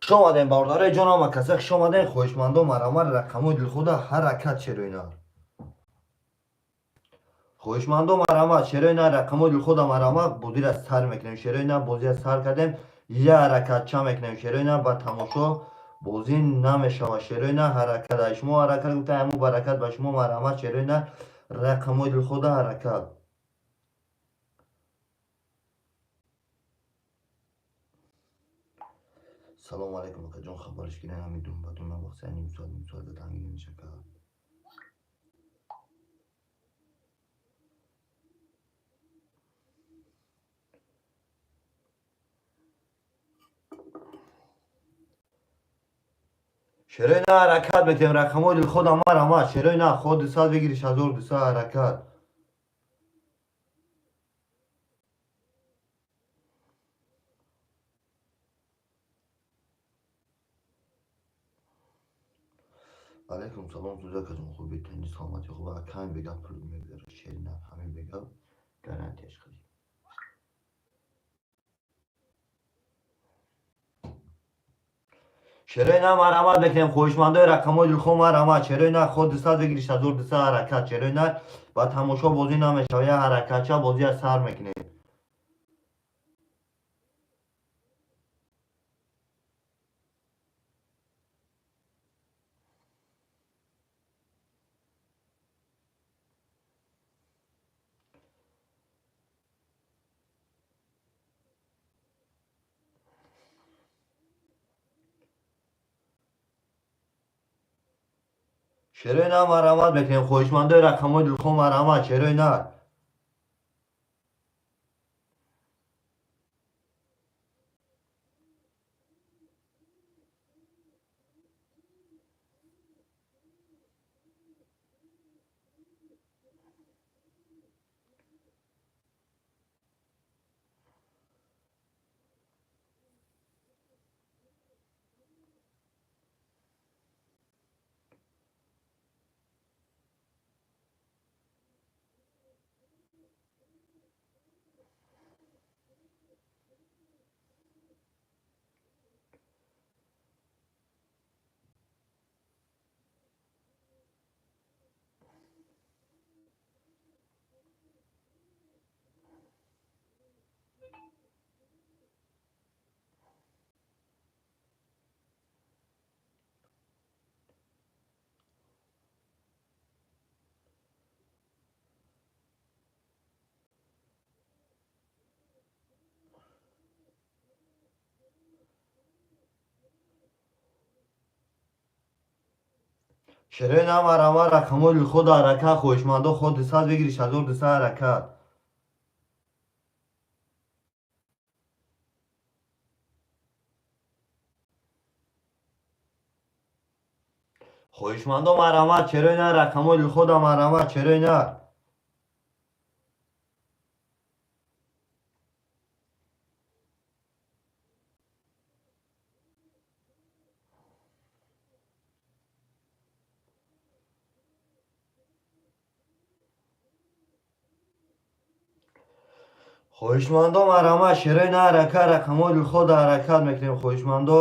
Хуш омадем, бародарои ҷон, ҳама каса хуш омадем. Хоҳишмандо, марҳамат, рақамҳои дилхуда, ҳаракат, шерои нар. Хоҳишмандо, марҳамат, шерои нар, рақамҳои дилхуда, марҳамат, бозира сар мекунем. Шерои нар, бозира сар кардем, я ҳаракатча мекунем. Шерои нар, ба тамошо бозӣ намешавад. Шерои нар, ҳаракат. Ай шумо ҳаракат гуфта, ҳаму баракат ба шумо, марҳамат, шерои нар, рақамҳои дилхуда, ҳаракат. Салому алайкум, акаҷон, хабарш кунед, ҳами думбадум набахса, ним соат, ним соат танги намешака. Шерои на, ҳаракат метем, рақамҳои дилхуда, марҳамат, шерои на, ход 200 бигириш, 1200, ҳаракат. Алайкум салом, сӯза касон, хуби, тани саломатӣ хуб, аками бега пул мегузара, шери на, ҳамин бега гарантияш хали. Шерои на, марҳамат мекунем, хоҳишмандои рақамҳои дилхоҳ, марҳамат, шерои на, ход 200 бигириш, 1200, ҳаракат. Шерои на, ба тамошо бозӣ намешавад, я ҳаракатча бозия сар мекунем. Шерои на, марҳамат мекунем, хоҳишмандои рақамҳои дилхоҳ, марҳамат, шерои на. Шерои на, марҳамат, рақамҳои дилхоҳ, ҳаракат, хоҳишмандо, ход 200 бигириш, 1200, ҳаракат. Хоҳишмандо, марҳамат, шерои на, рақамҳои дилхоҳ, марҳамат, шерои на. Хоҳишмандо, марҳамат, шерои на, ҳаракат, рақамҳои дилхоҳ, ҳаракат мекунем, хоҳишмандо.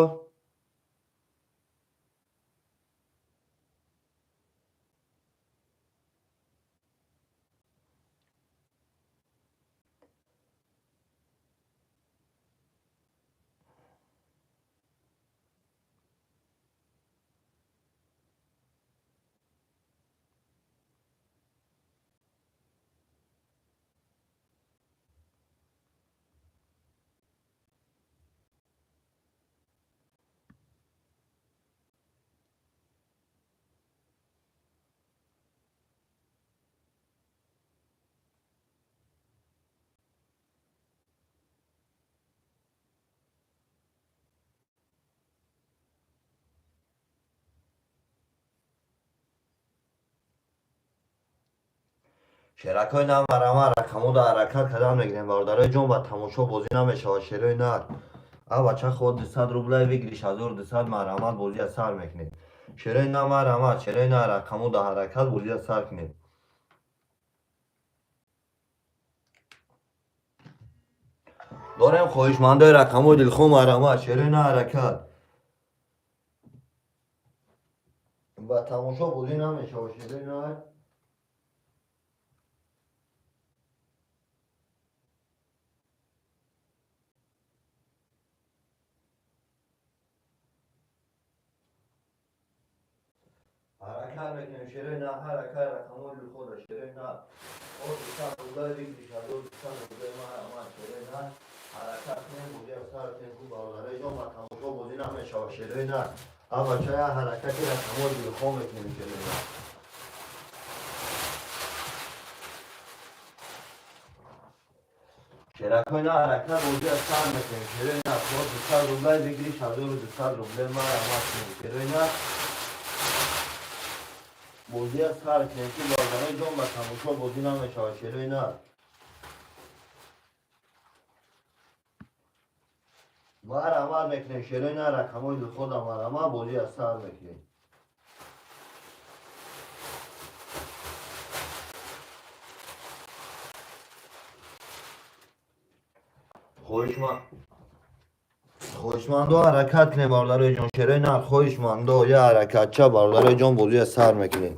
Шеракҳои на, марҳамат, рақамҳода ҳаракат кардан мегирем, бародарои ҷон, ба тамошо бозӣ намешавад, шерои нар. А бача, ход 200 рублей выигрыш, 1200, марҳамат, бозия сар мекунем. Шерои на, марҳамат, шерои на, рақамҳода ҳаракат, бозия сар кунем. Дорем, хоҳишмандои рақамҳои дилхоҳ, марҳамат, шерои на, ҳаракат. Тамошо бозӣ намешава, шерои нар. Ҳаракат мекунем, шерои нар, ҳаракат рақамҳои дилхоҳ, шерои нар. О 200 рубла выигрыш, 1200 рубла марҳамат, шерои нар. Ҳаракат кунем, бозиро сар кунем, ку бародарои ҷон, ба тамошо бозӣ намешава, шерои нар. Абачая ҳаракати рақамҳои дилхоҳ мекунем, шерои нар. Шеракҳои нар, ҳаракат бозиро сар мекунем, шерои нар. О 200 рубла выигрыш, 1200 рубла марҳамат кунем, шерои нар. Бозиро сар кунем, ки бародарои ҷон, ба тамошо бозӣ намешавад, шерои нар. Марҳамат мекунем, шерои нар, рақамҳои дилхоҳ, марҳамат, бозиро сар мекунем. Хоҳишмандо, ҳаракат кунем, бародарои ҷон, шерои нар, хоҳишмандо, я ҳаракатча, бародарои ҷон, бозиро сар мекунем.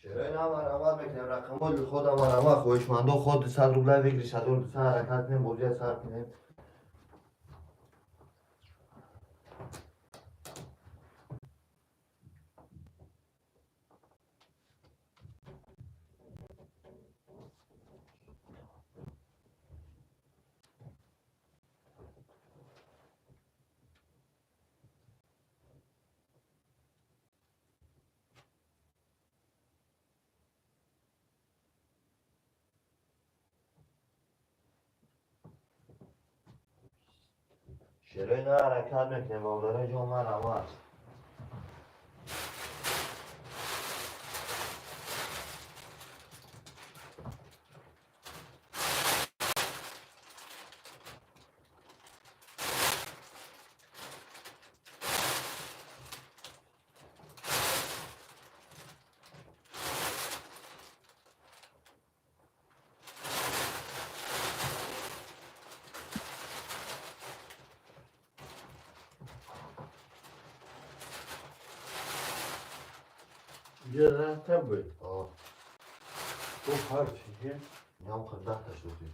Шерои нар, марҳамат мекунем, рақамҳои дилхоҳ, марҳамат, хоҳишмандо, ход 200 рубла выигрыш, 1200, ҳаракат кунем, бозиро сар кунем. Шерои нар, ҳаракат мекунем, бародарои ҷон, марҳамат. یه ده بود. آه. تو هر چیه؟ نام خود 10 تا شوخی.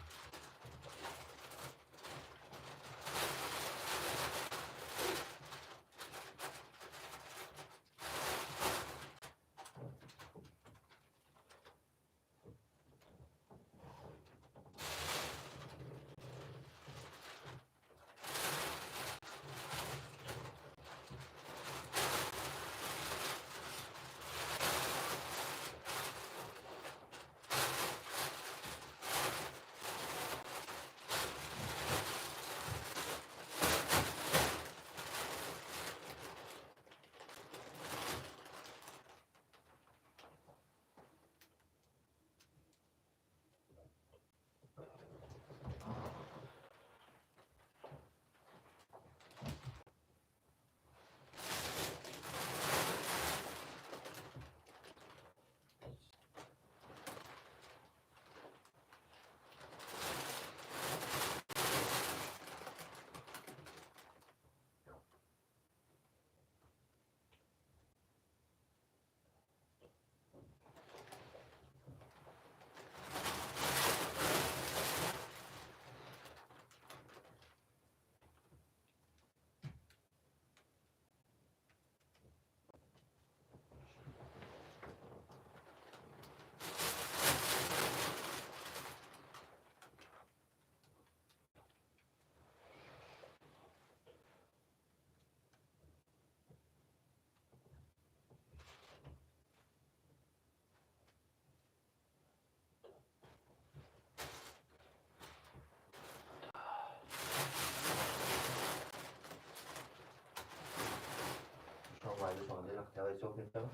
Давай ҳисоб кунем.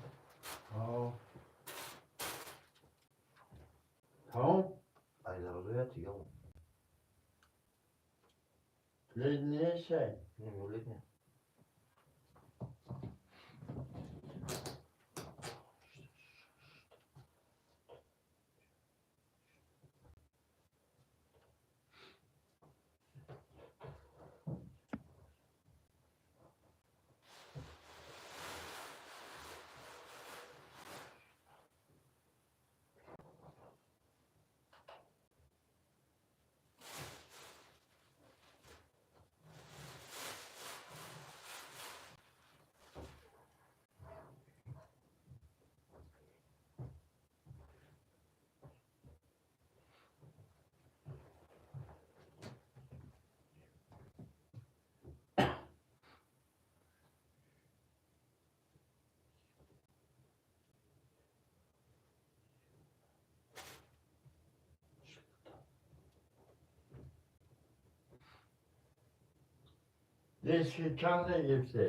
Ҳо. Тамом? Ай дарозоя тига. Летнешай. Не, летне. Диски чанд гирифтӣ?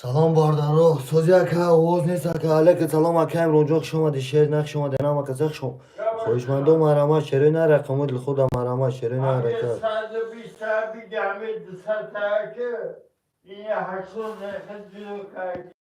Салом, бародаро, сози, ака, овоз нест, ака. Алейка салом, ака Имронҷон, хуш омадӣ. Шер на, хуш омадӣ, нама каса хуш. Хоҳишмандо, марҳамат, шерои на, рақамои дилхода, марҳамат, шерои на, ҳаракат. 120 تا بگم 200 تا که این 80 دقیقه جلو کرد.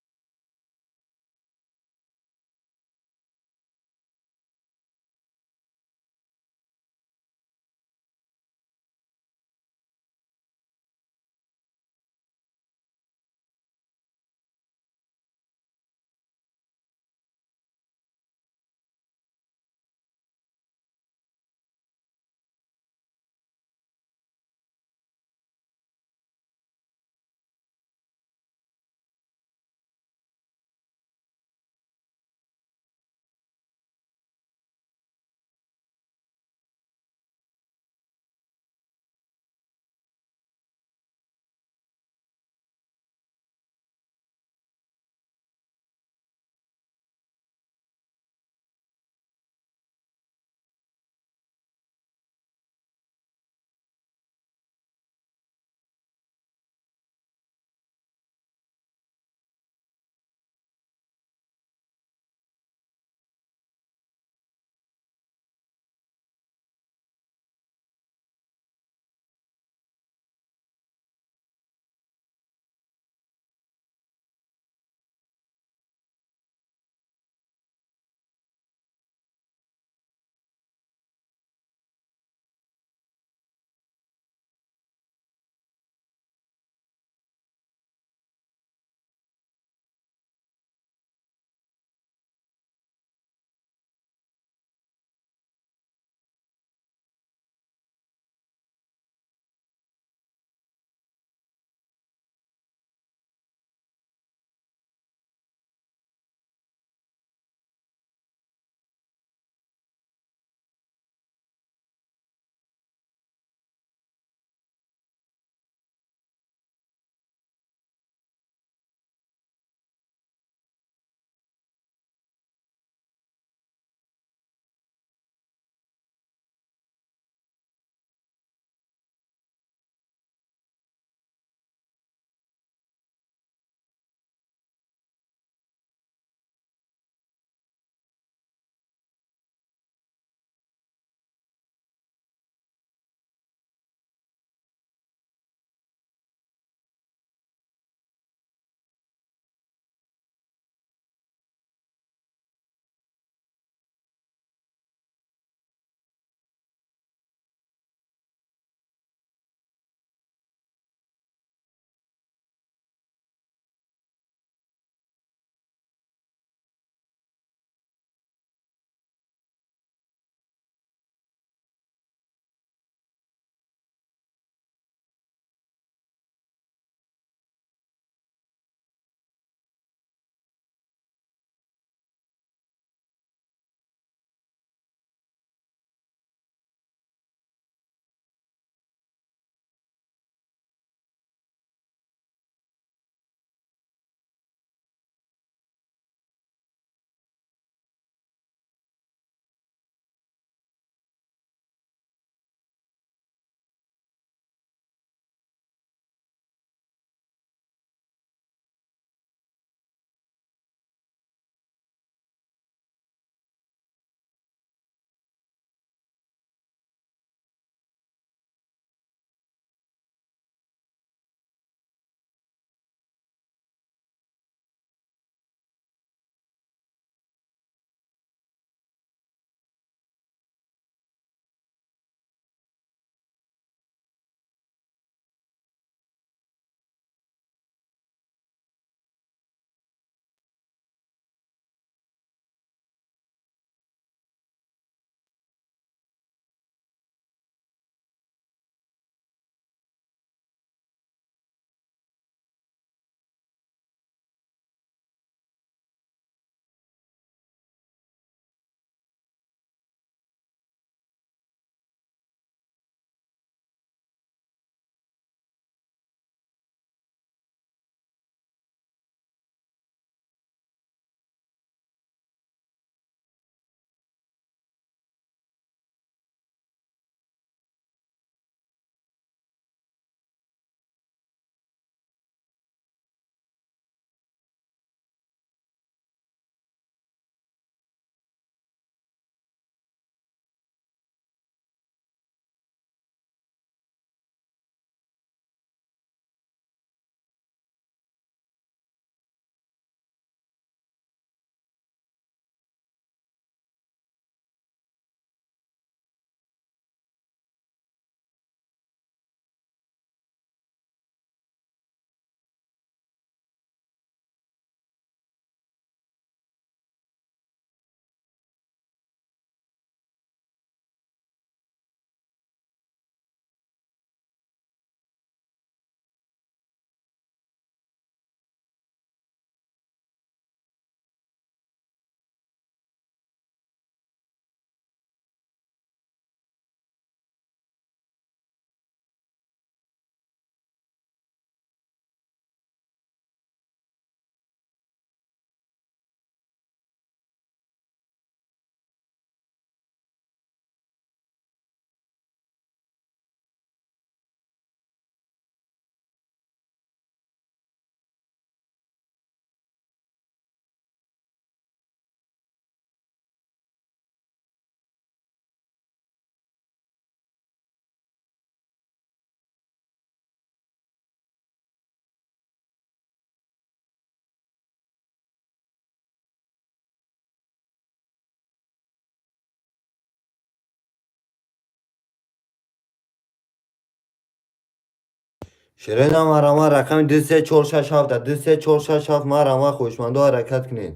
Шерои марама, рақами 2, 3, 4, 6, 7, 2, 3, 4, 6, 7. Марама, хоҳишмандо, ҳаракат кунед.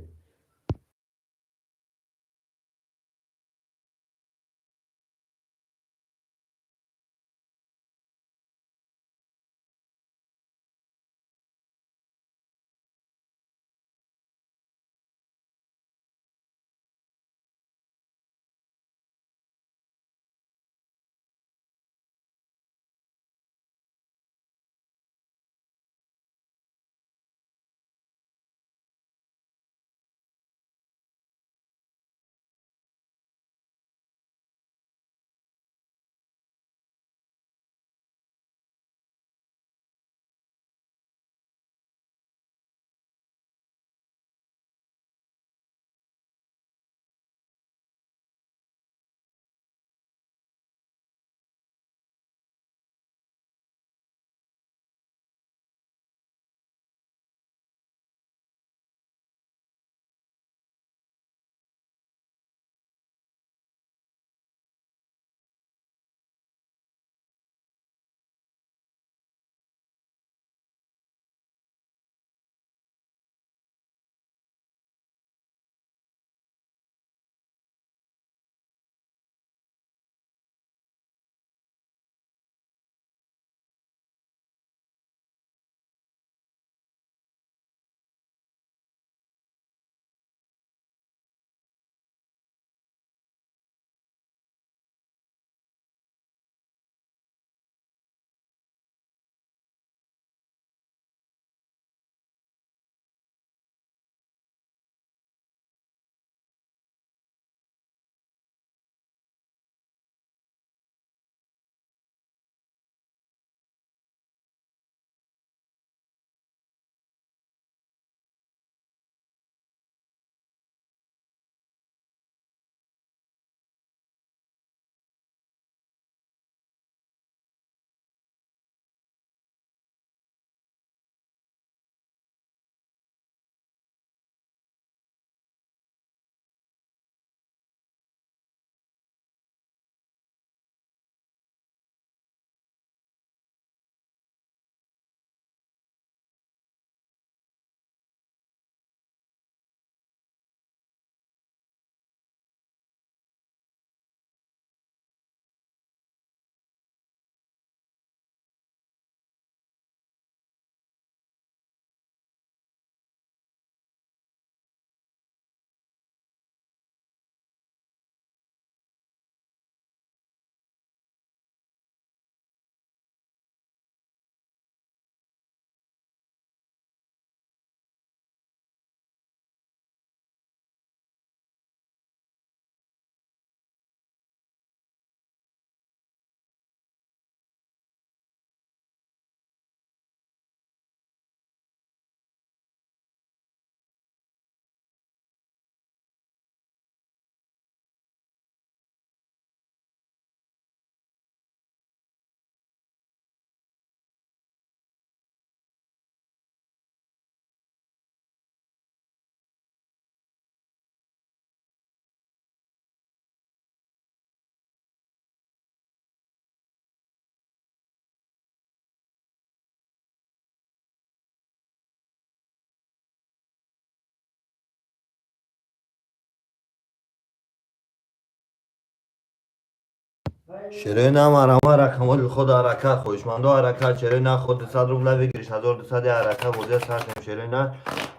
Шерои на, марама, рақамҳои худ, ҳаракат, хоҳишмандо, ҳаракат. Шерои на, худ 200 рубла бигириш, 1200. Ҳаракат, бозия сар кунем. Шерои на,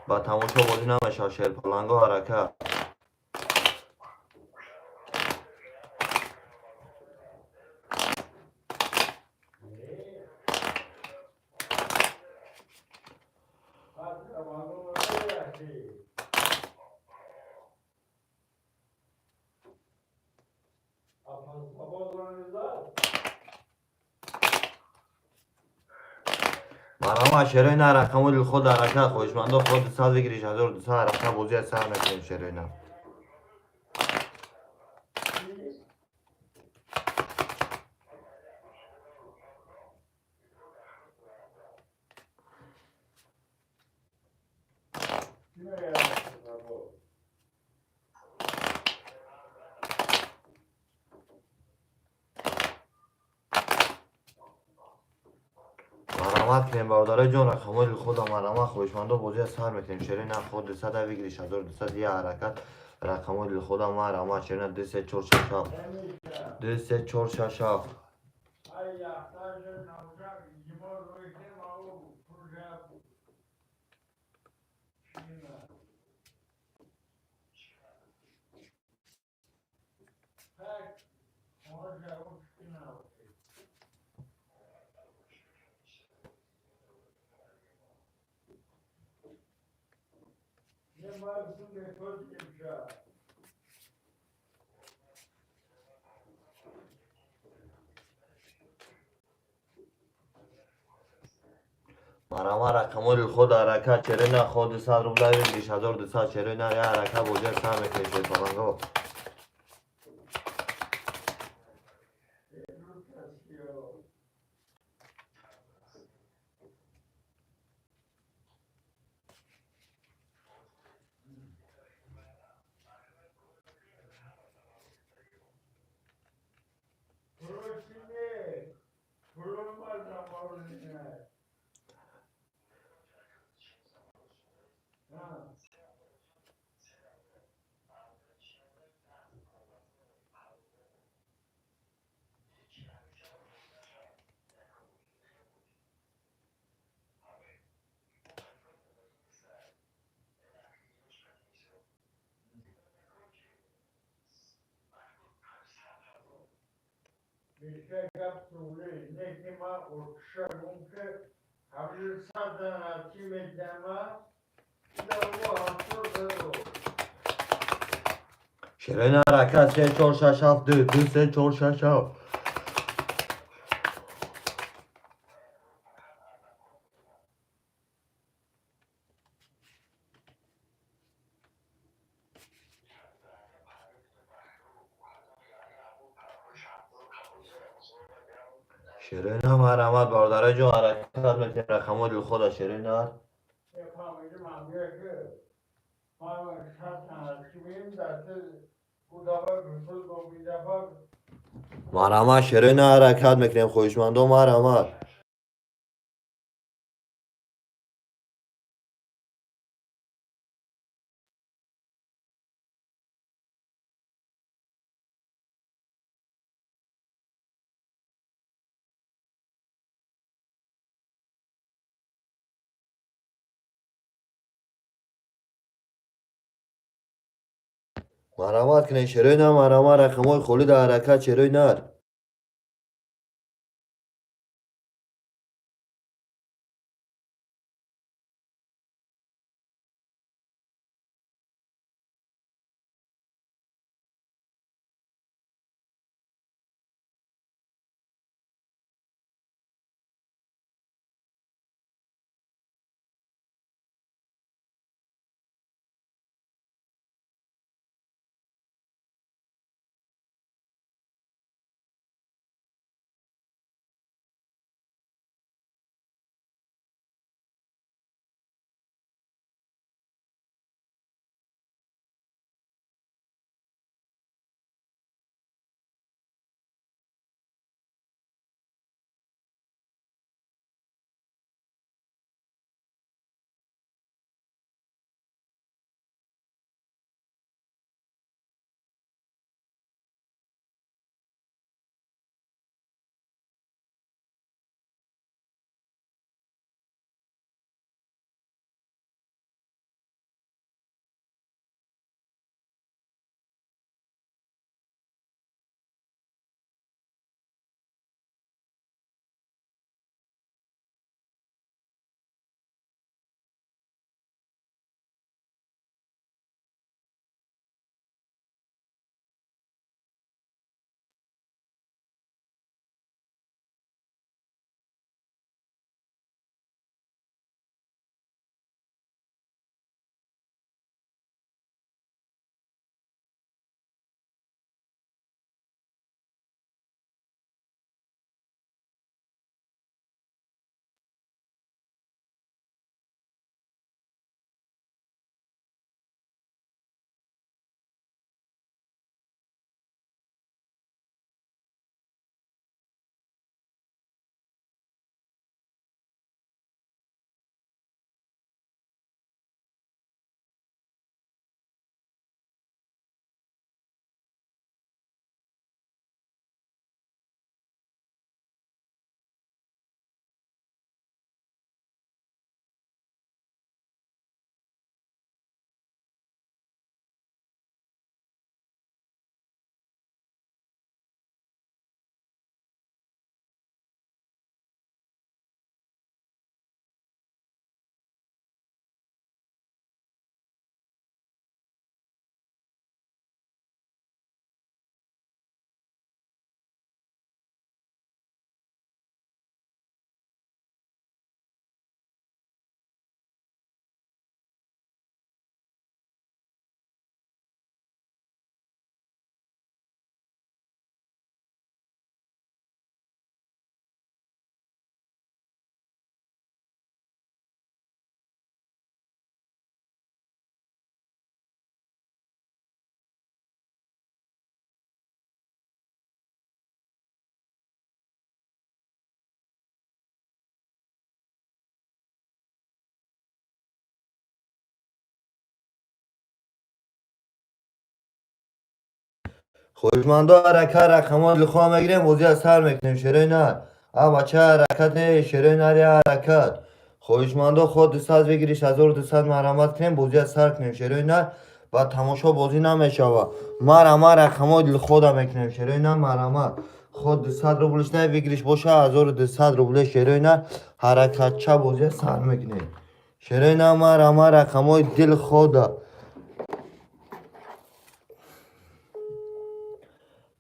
ба тамошо бозӣ намешавад. Шерпаланго, ҳаракат. Марама, шерои на, рақамҳои худ, ҳаракат, хоҳишмандо, худ 200 бигириш, 1200. Ҳаракат, бозия сар мекунем, шерои на. Марҳамат кунем, бародарои ҷон, рақамҳои дилхоҳда марҳамат, хоҳишмандо, бозия сар мекунем. Шерои на ход 200 выигрыш 1200 я ҳаракат, рақамҳои дилхоҳда марҳамат. Шерои на 2 3 4 6 7, 2 3 4 6 7. Ай, яхташа навша, имо рӯйхе мау пуржа шина. Так, можа ушкина. Не марсуне ходимша. Марҳамат, рақамҳои дилхоҳда ҳаракат. Шерои на ход 200 рубля выигрыш 1200. Шерои на я ҳаракат, бозия сар мекунем, шерпаланго. Лукасио. Просине, пулома заморзине. А. Бишагап туле, некима уркшагунке, ҳабжисадана тимедама, даво ҳафтозаро. Шерои на ҳаракат, 3 4 6 7 2 2 3 4 6 7. Шерои на марҳамат, бародарои ҷон, ҳаракат мекунем, рақамҳои дилхоҳда, шерои нар. Фамилим ҳамяке, ман шатана тимем дасте гудаба гусул бо бидафа. Марҳамат, шерои на ҳаракат мекунем, хоҳишмандо, марҳамат. Марҳамат кунед, шерои на, марҳамат, рақамҳои холида ҳаракат, шерои нар. Хоҳишмандо ҳаракат, рақамҳои дилхоҳ мегирем, бозиа сар мекунем. Шерои нар. А бача ҳаракате, шерои нар я ҳаракат. Хоҳишмандо ход 200 выигрыш 1200 марҳамат кунем, бозиа сар кунем. Шерои нар ба тамошо бозӣ намешава. Марҳамат рақамҳои дилхоҳда мекунем. Шерои нар марҳамат. Ход 200 рублиш на выигрыш боша 1200 рубле шерои нар ҳаракатча бозиа сар мекунем. Шерои нар марҳамат рақамҳои дилхоҳда.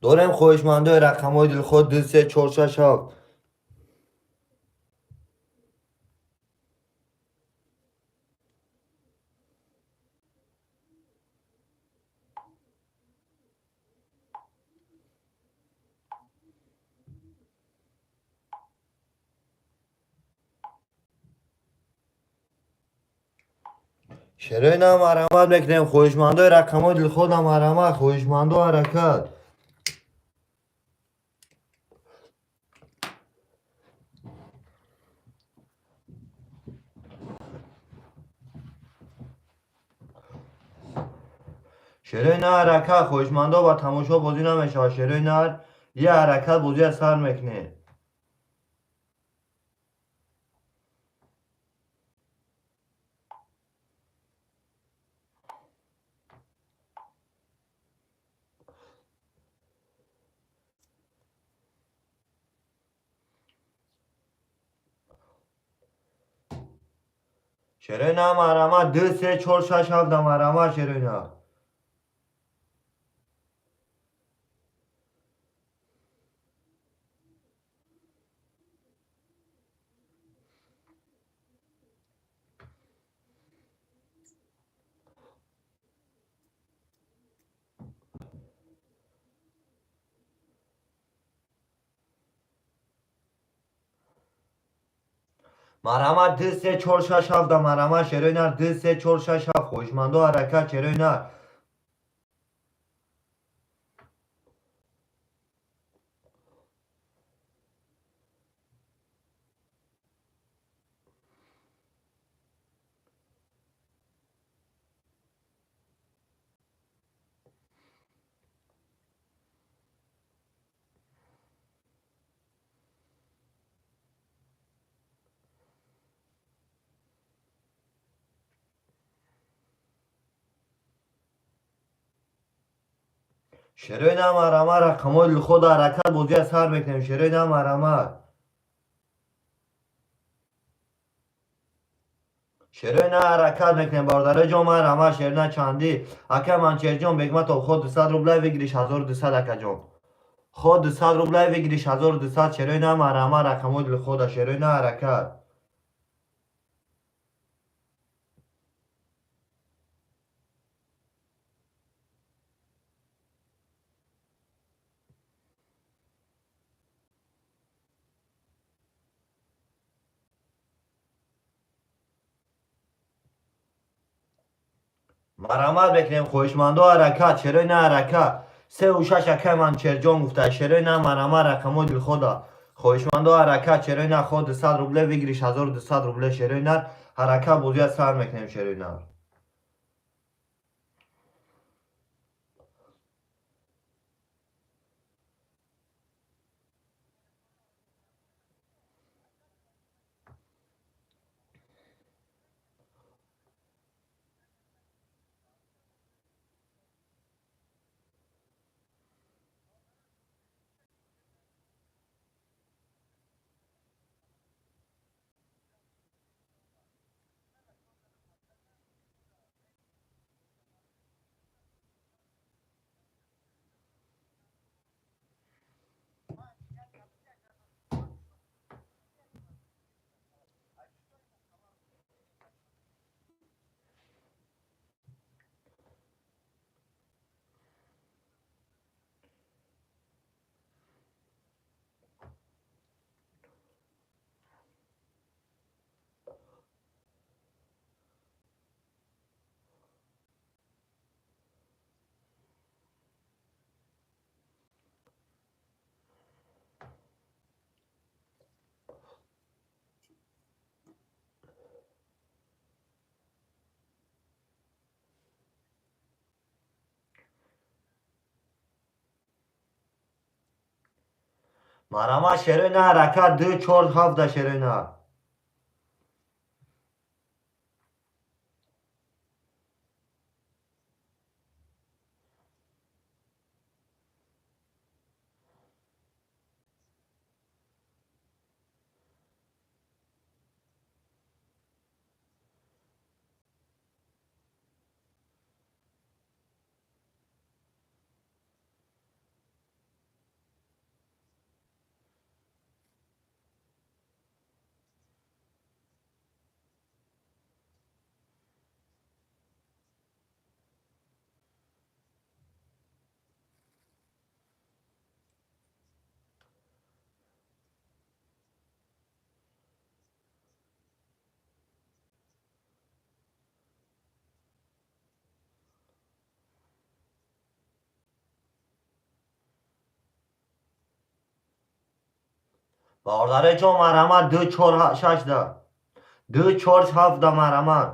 Дорем хоҳишмандои рақамҳои дилхоҳ 2 3 4 6 7. Шерои нам марҳамат мекунем, хоҳишмандои рақамҳои дилхоҳда марҳамат, хоҳишмандо ҳаракат. Шерои нар ҳаракат, хоҳишмандо ба тамошо бозӣ намешавад. Шерои нар я ҳаракат бозиа сар мекунем. Шерои нар марҳамат 2 3 4 6 7 марҳамат шерои нар. Марҳамат 2 3 4 6 7 марҳамат шерои нар 2 3 4 6 7 хоҳишмандо ҳаракат шерои нар. Шерои нар марҳамат рақамҳои дилхоҳда ҳаракат бозиа сар мекунем. Шерои нар марҳамат. Шерои нар ҳаракат мекунем бародарои ҷон марҳамат. Шерои нар чандӣ? Ака Манчерҷон Бегматов ход 200 рублай выигрыш 1200 акаҷон. Ход 200 рублай выигрыш 1200 шерои нар марҳамат рақамҳои дилхоҳда шерои нар ҳаракат. Марҳамат мекунем хоҳишмандо ҳаракат, шерои на ҳаракат. 3 6 акай Манчерҷон гуфта, шерои на марҳамат рақамҳои дилхоҳда. Хоҳишмандо ҳаракат, шерои на ход 200 рубле выигрыш 1200 рубле шерои нар ҳаракат бозиа сар мекунем шерои нар. Марама шерои на ҳаракат 2 4 7 да шерои на. Бародари ҷон марҳамат 2 4 6 да 2 4 7 да марҳамат.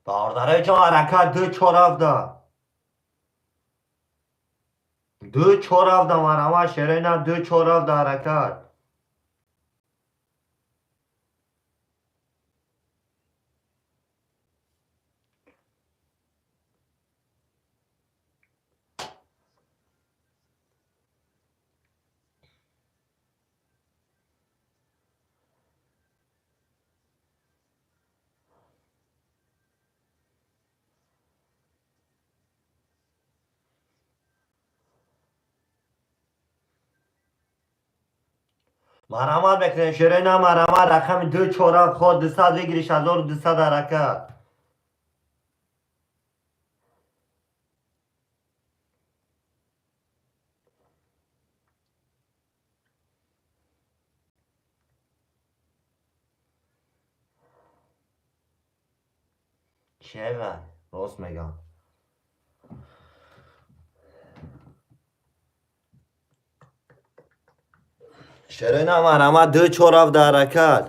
Бародари ҷон ҳаракат 2 4 7 да 2 4 7 да марҳамат шерои на 2 4 7 да ҳаракат. Марҳамат мекунем шерои на марҳамат рақами 2 4 7 ход 200 выигрыш 1200 ҳаракат. Чева рост мегам. Шерои на марҳамат 2 4 7 да ҳаракат.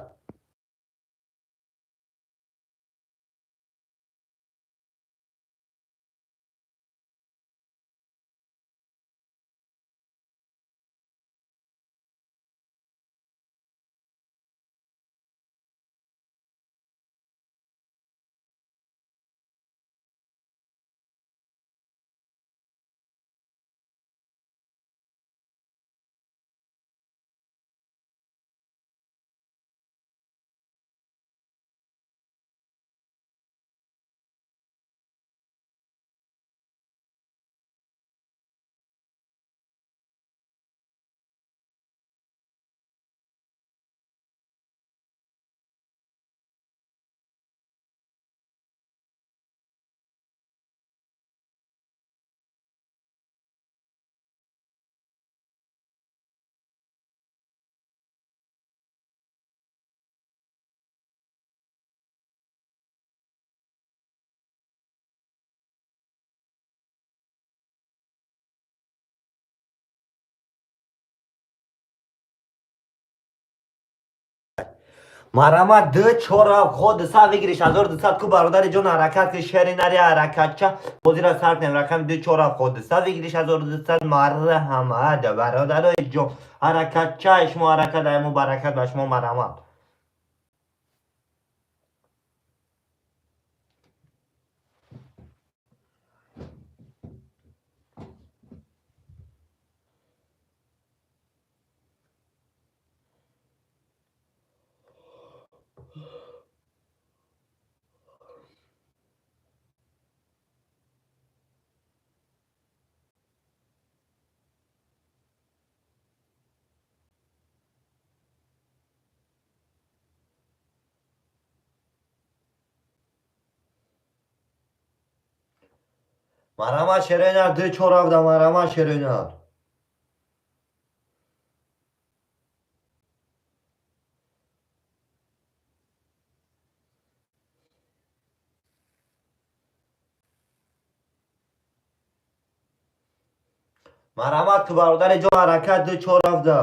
Марҳамат 2 4 7 ход 200 выигрыш 1200 ку бародари ҷон ҳаракат ки шери нари ҳаракатча бозиро сар кунем рақами 2 4 7 ход 200 выигрыш 1200 марҳамат бародарои ҷон ҳаракатча шумо ҳаракат айму баракат ба шумо марҳамат. Марҳамат, шерои нар, ду чор ҳафта. Марҳамат, шерои нар. Марҳамат, ки бародари ҷон, ҳаракат, ду чор ҳафта.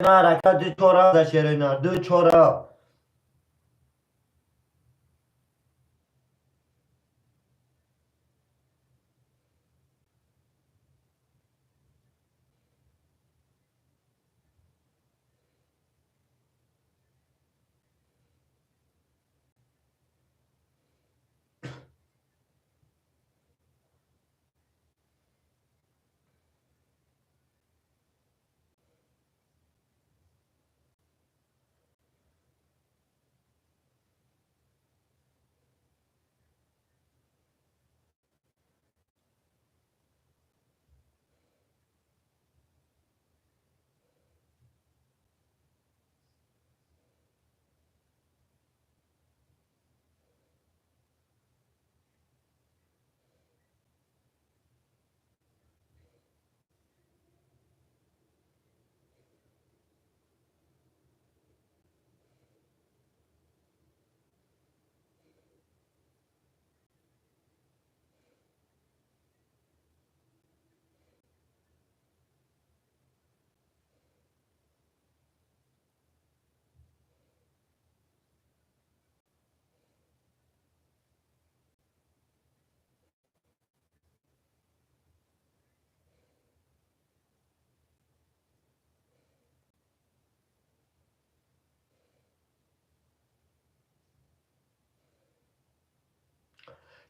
Ҳаракат, ду чор ҳафта, шерои нар, ду чор ҳафт.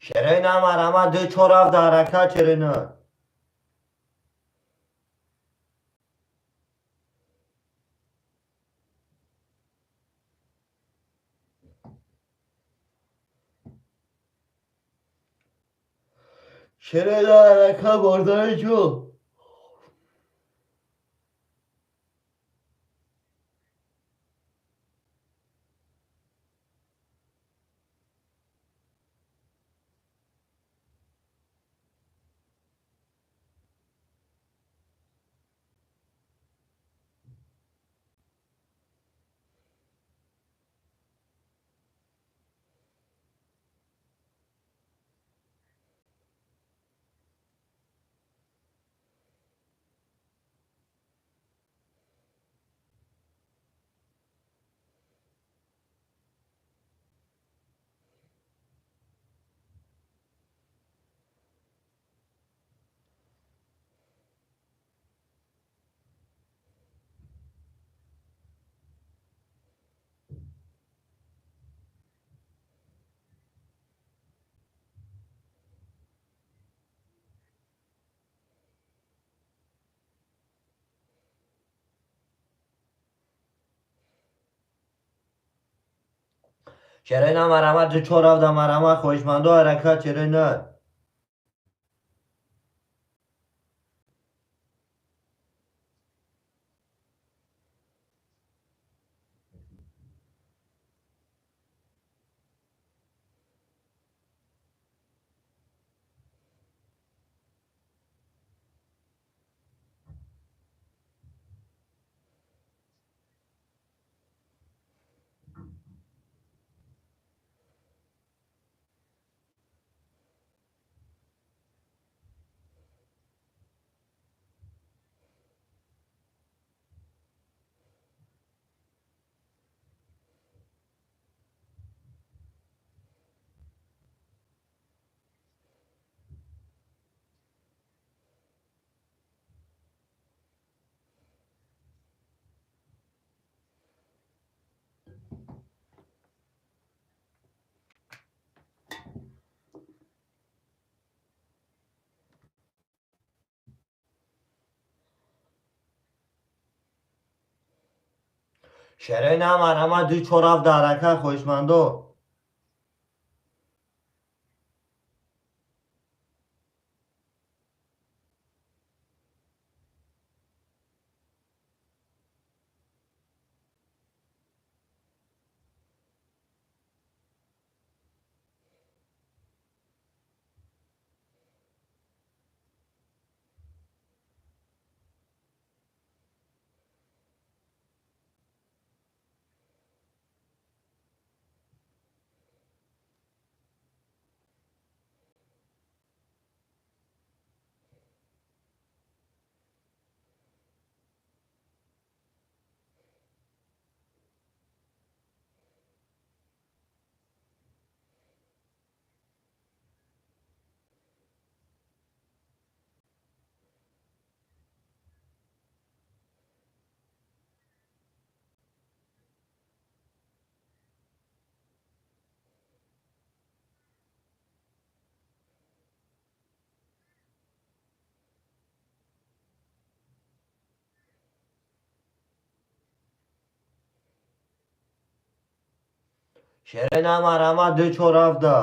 Шерои нар, марҳамат, ду чор ҳафта, ҳаракат, шерои нар. Шерои нар, ҳаракат, бародари ҷон. Шерои нар, марҳамат, ду чор ҳафта, марҳамат, хоҳишмандо, ҳаракат, шерои нар. Шерои на марҳамат, ду чор ҳафт ҳарака, хоҳишмандо. Шерои на марҳамат, ду чор ҳафта.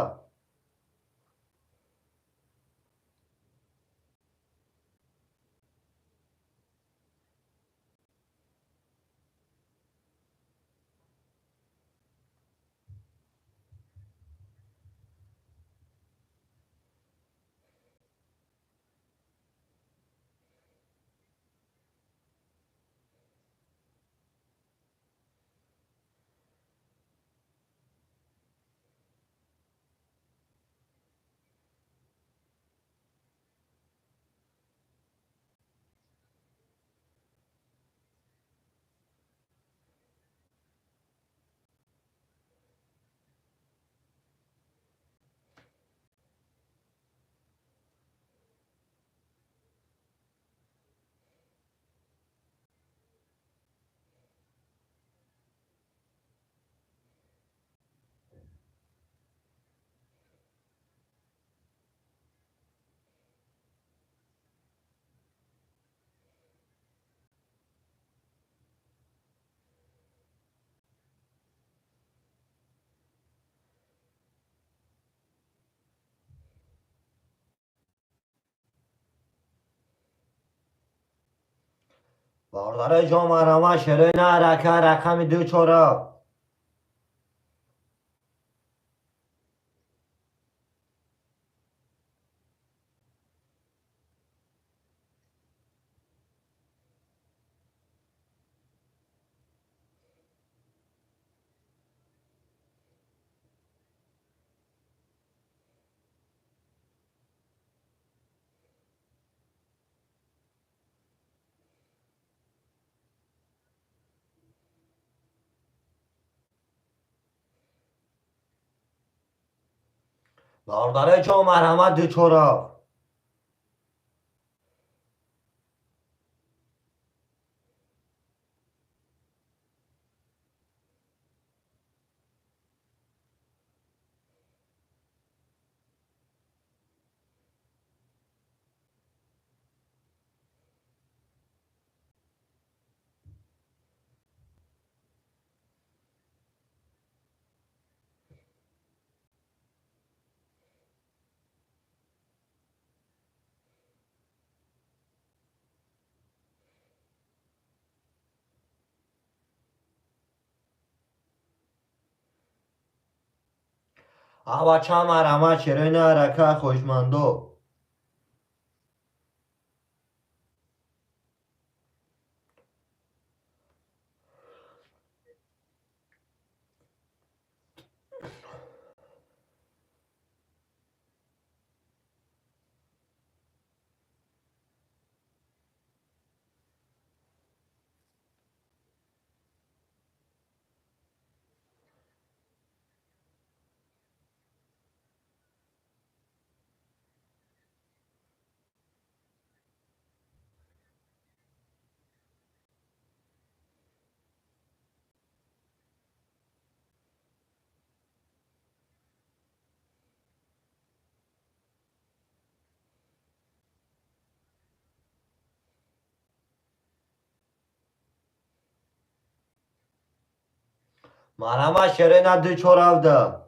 Бародарои ҷон, марҳамат, шерои на ҳарака, рақами ду чор ҳафт. Бародарои ҷон, марҳамат, ду чор ҳафт. Ава чанд марҳамат, шерои на ҳарака, хоҳишмандо. Марҳамат, шерои нар 2-4-17.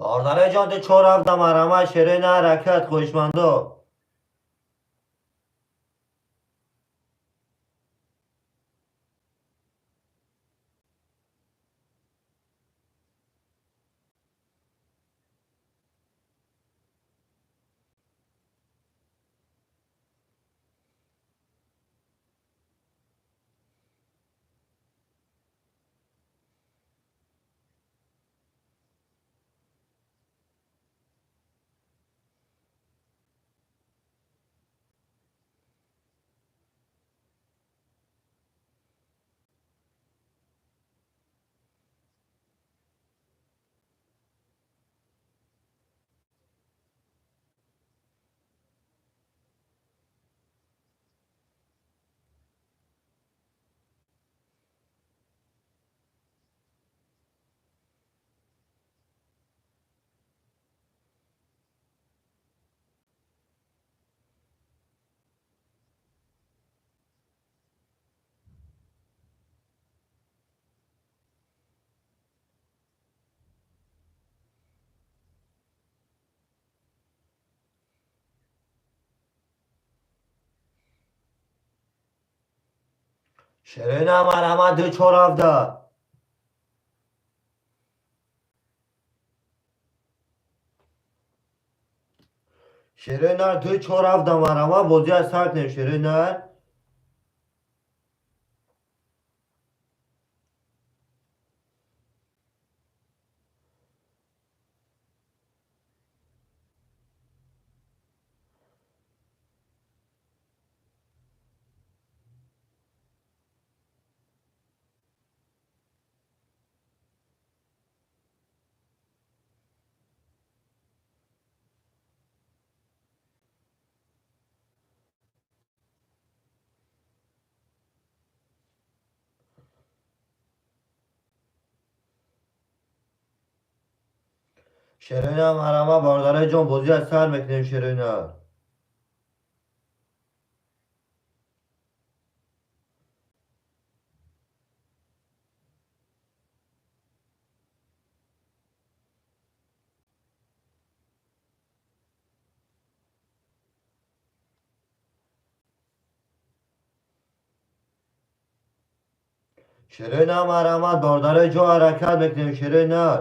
Бародари ҷон, 2-4-17, марҳамат, шерои нар ҳаракат, хоҳишмандо. Шерои нар, марҳамат, 2-4-17. Шерои нар 2-4-17, марҳамат, бозиро сар кунем, шерои нар. Шерои нар, марҳамат, бародари ҷон, бозиро сар мекунем, шерои нар. Шерои нар, марҳамат, бародари ҷон, ҳаракат мекунем, шерои нар.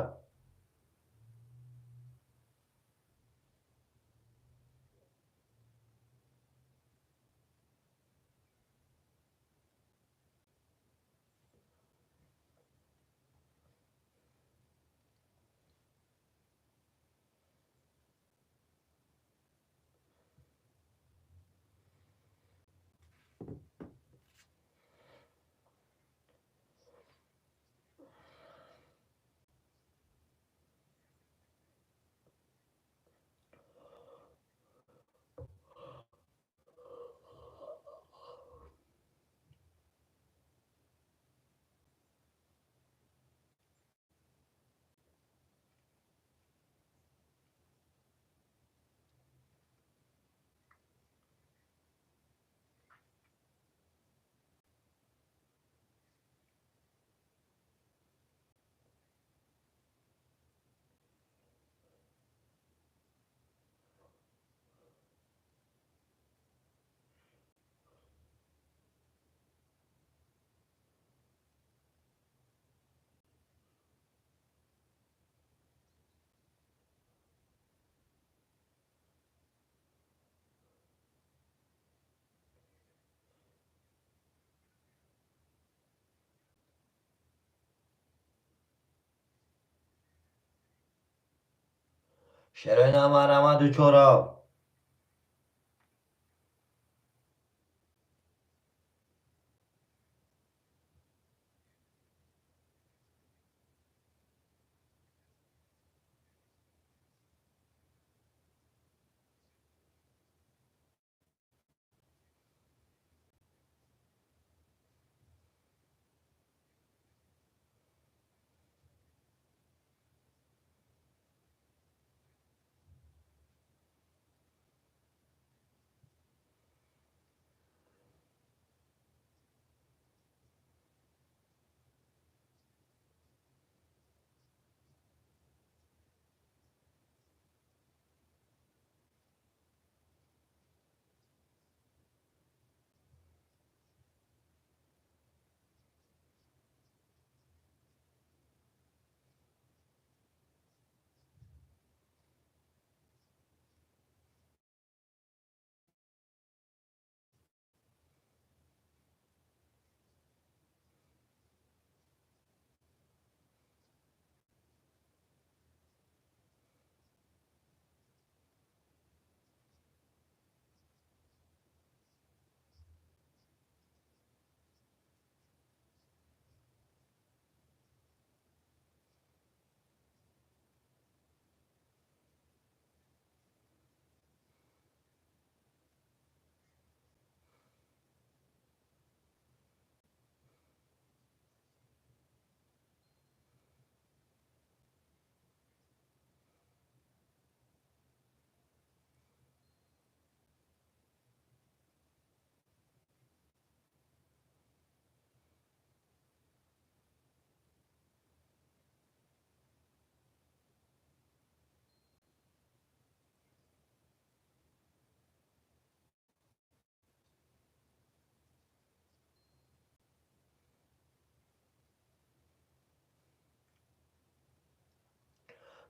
Шерои на марама дучорав.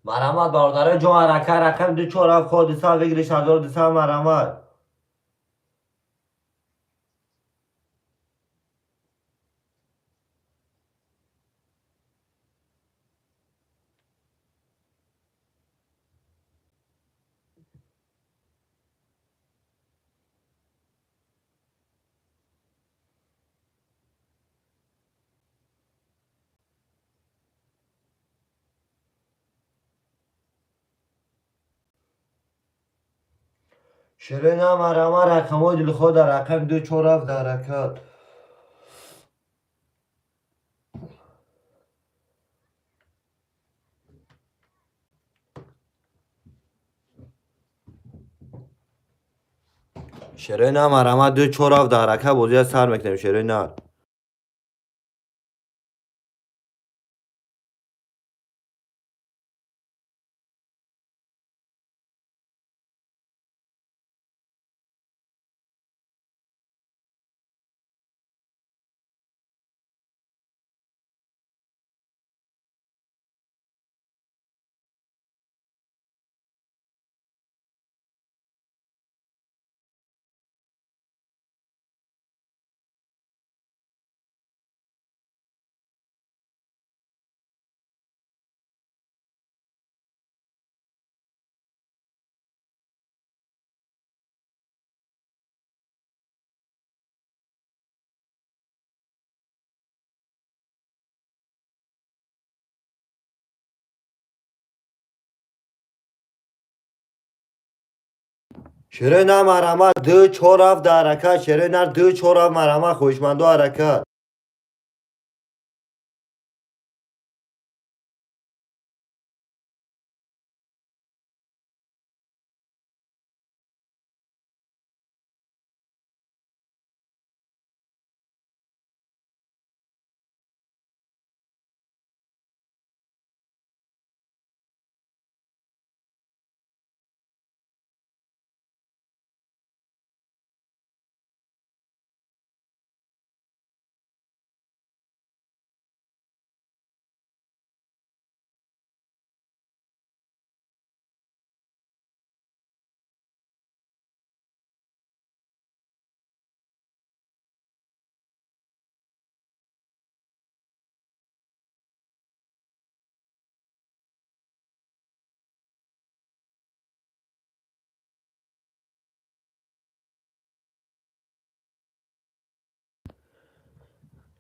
Марҳамат, бародарои ҷон, ҳаракат рақами 247 ҳодиса выигрыш 1200. Марҳамат. Ширина, марҳамат, рақамҳои дилхоҳ дар рақами 247 дар ҳаракат. Ширина, марҳамат, 247 дар ҳаракат, бозия сар мекунем, ширина. Ширина, марҳамат, 247 дар ҳаракат. Ширина, 247, марҳамат, хоҳишмандо, ҳаракат.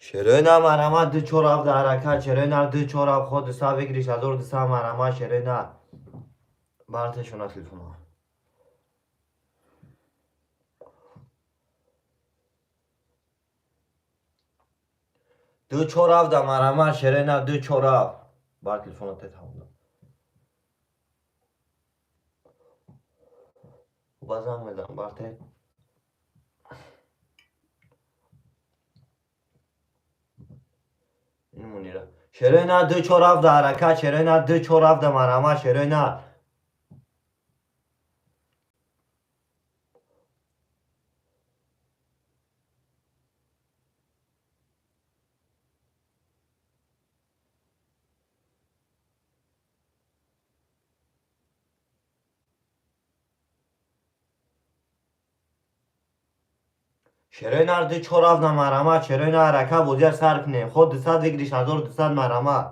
Шерои на, марҳамат, ду чор ҳафт ҳаракат. Шерои на, ду чор ҳафт, ход 200 выигрыш 1200. Марҳамат, шерои на, бартешона телефона. Ду чор ҳафт, марҳамат, шерои на, ду чор ҳафт, бар телефона тетамуда. Базанг мезанам, барте. Мунира, шерои на, ду чор ҳафт ҳаракат. Шерои на, ду чор ҳафт, марҳамат, шерои на. Шерои нар, ду чор ҳафт, марҳамат, шерои на, ҳаракат, бозия сар кунем. Ход 200 выигрыш 1200. Марҳамат.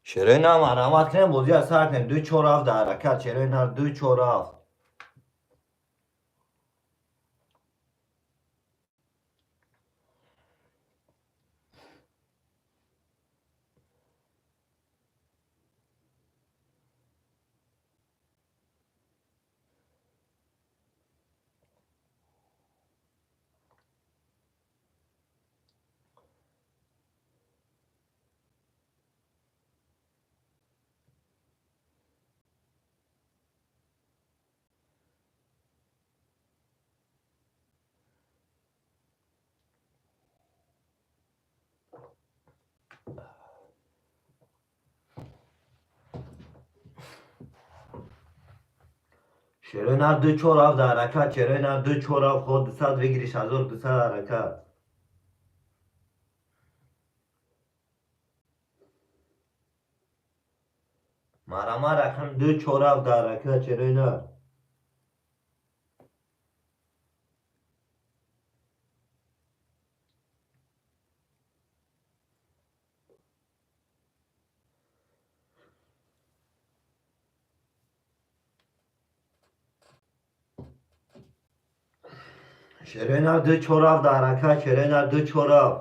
Шерои на, марҳамат кунем, бозия сар кунем. Ду чор ҳафт ҳаракат. Шерои нар, ду чор ҳафт. Шерои нар, ду чор ҳафт ҳаракат. Шерои нар, ду чор ҳафт, ход 200 выигрыш 1200 ҳаракат. Марҳамат, рақам ду чор ҳафт ҳаракат. Шерои нар. Шерои нар, ду чор ҳафт ҳаракат. Шерои нар, ду чор ҳафт.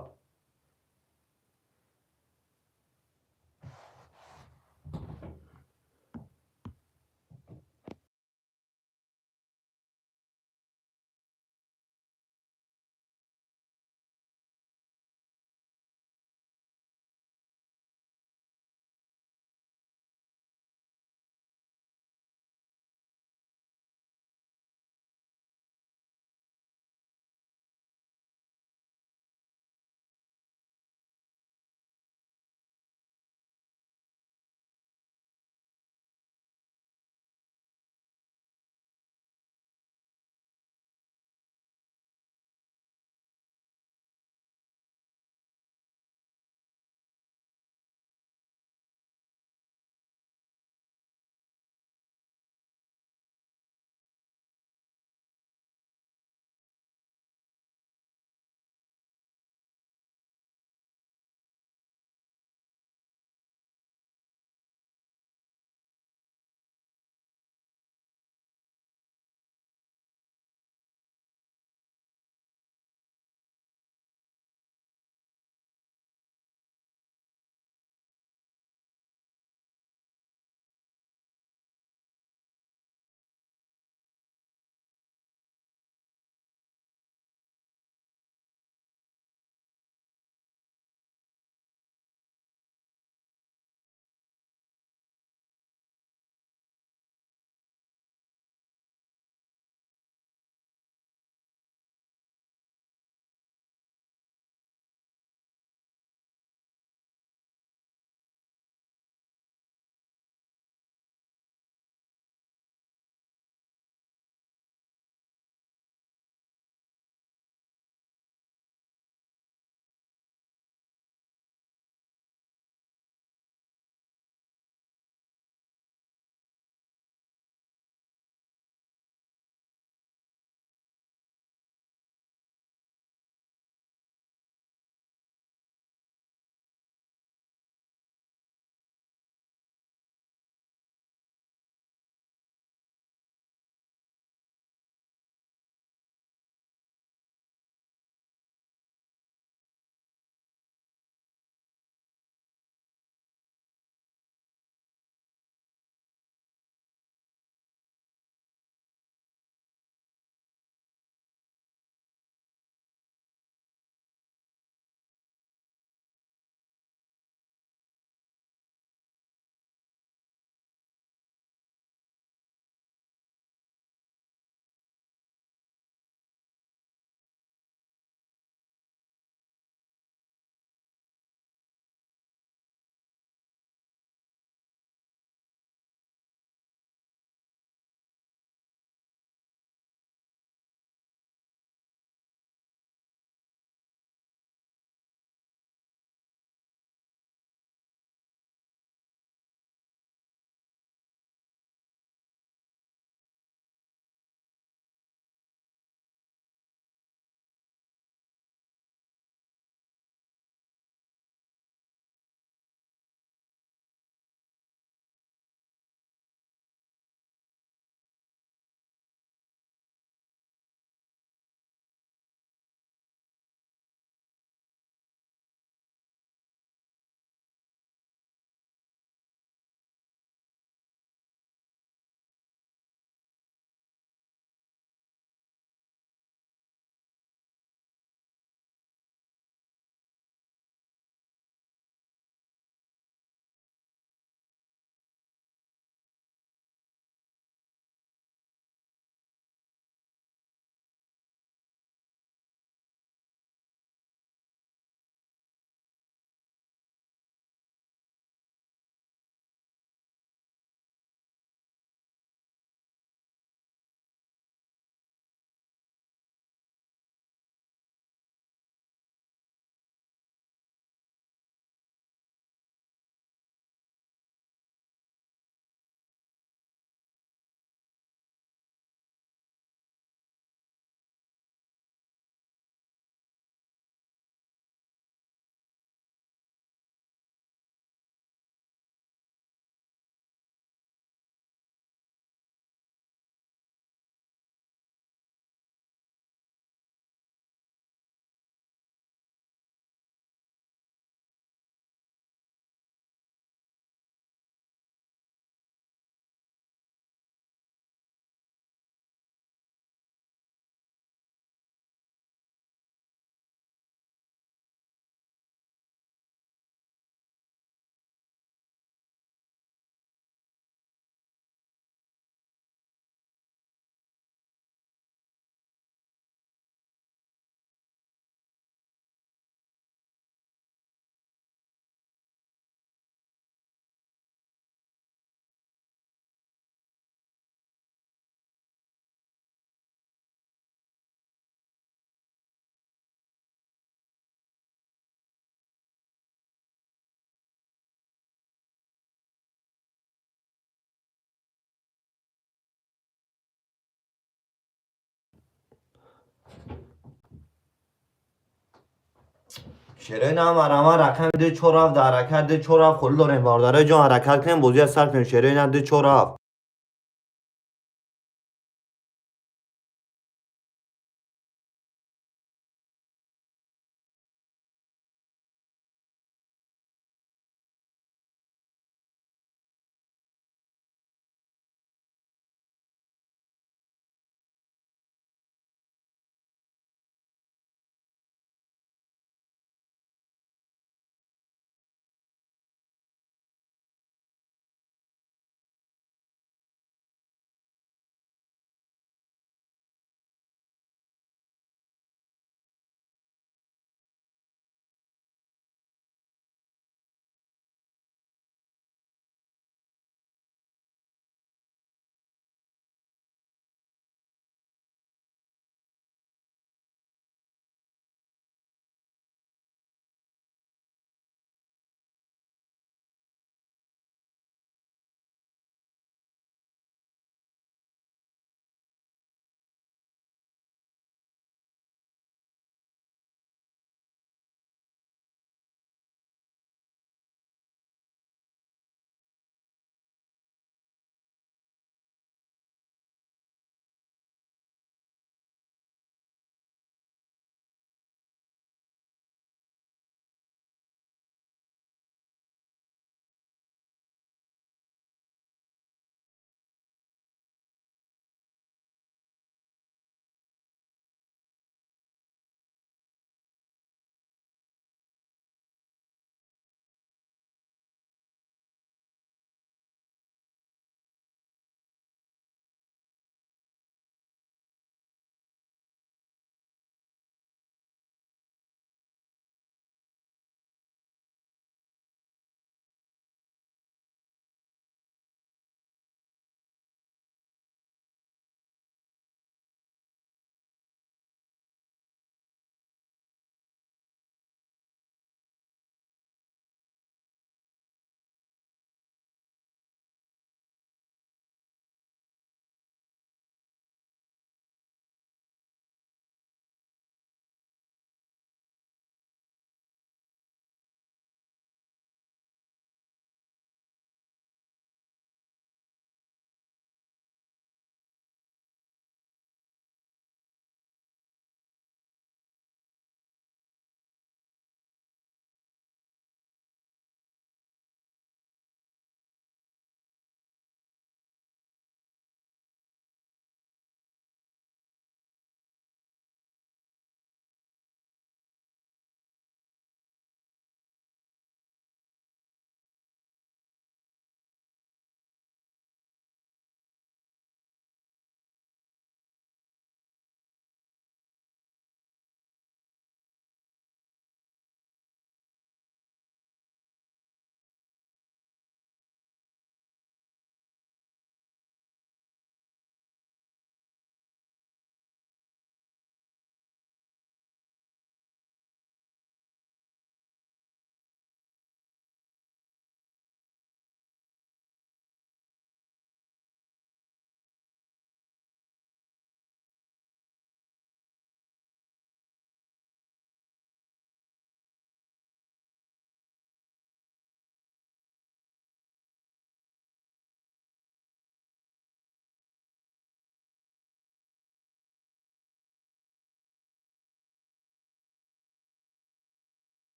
Шерои на марама, рақами 247 дар ҳаракат, 247 холӣ дорем. Бародарои ҷон, ҳаракат кунем, бозия сар кунем. Шерои на, 247.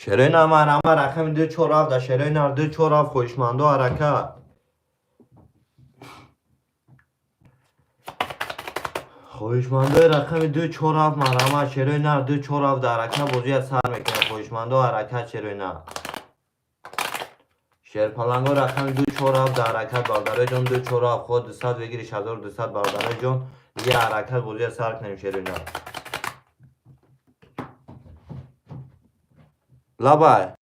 Шерои нар, марҳамат, рақами 2 4 7 да, шерои нар, 2 4 7, хоҳишмандо, ҳаракат. Хоҳишмандои рақами 2 4 7, марҳамат, шерои нар, 2 4 7 да, ҳаракат, бозия сар мекунем. Хоҳишмандо, ҳаракат, шерои нар. Шерпаланго, рақами 2 4 7 да, ҳаракат, бародарои ҷон, 2 4 7, худ 200 выигрыш, 1200, бародарои ҷон, я ҳаракат, бозия сар кунем, шерои нар. Лабай.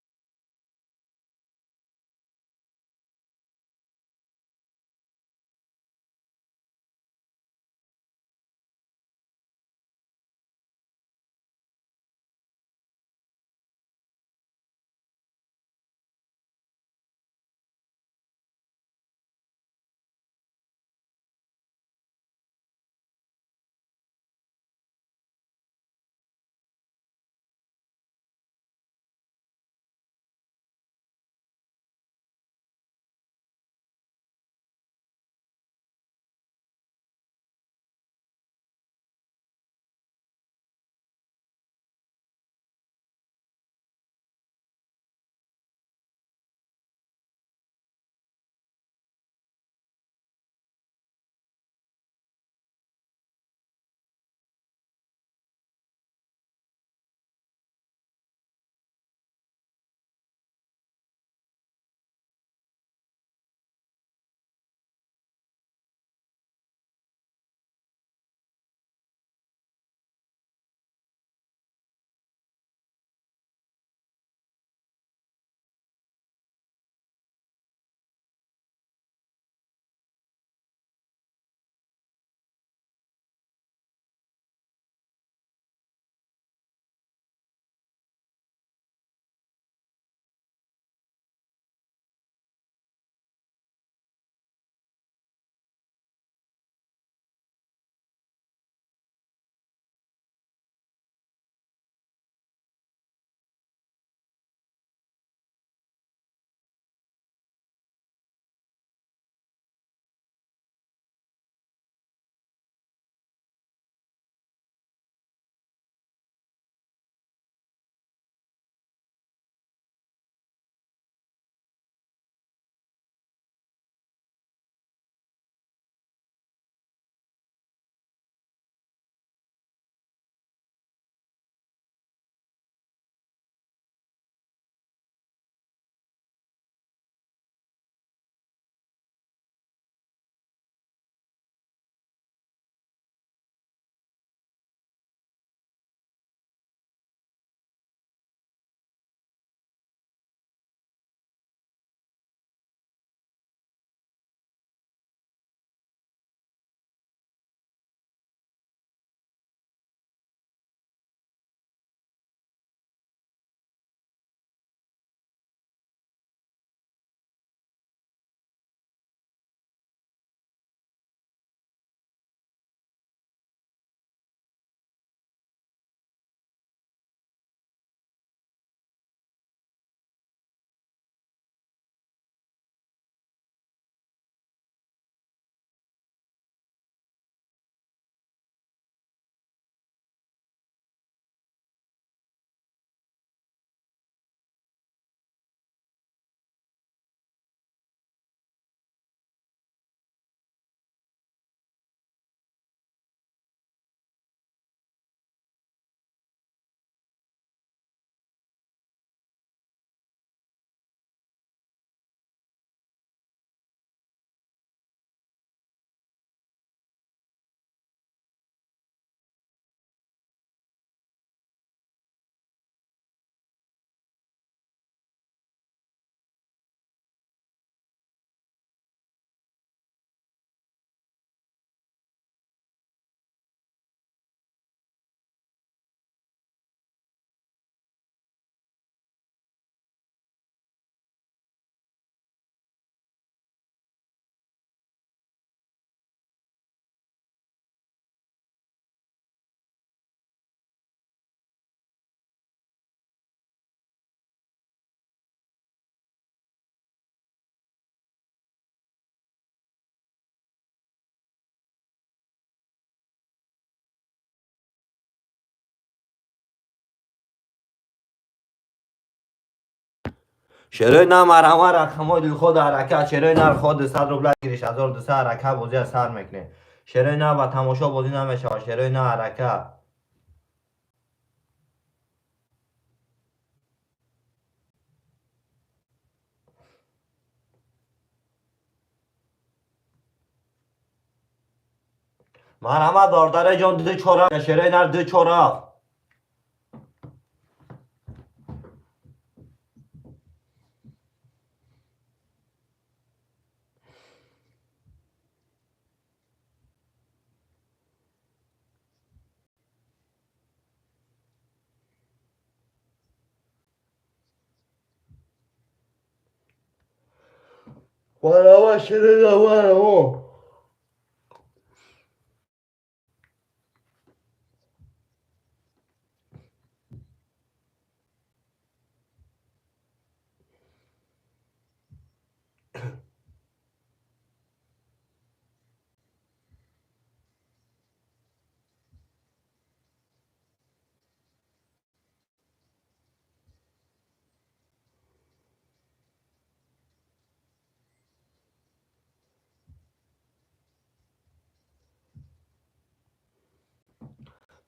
Шерои на, марҳама, рақамҳои дилхоҳ ҳаракат. Шерои нар, хо 200 рубла гириш, 1200 ҳаракат, бозия сар мекунем. Шерои на, ба тамошо бозӣ намешавад. Шерои на, ҳаракат. Марҳамат, бародари ҷон, ду чора, шерои нар, ду чора. Марҳамат, шерои нар, марҳамат.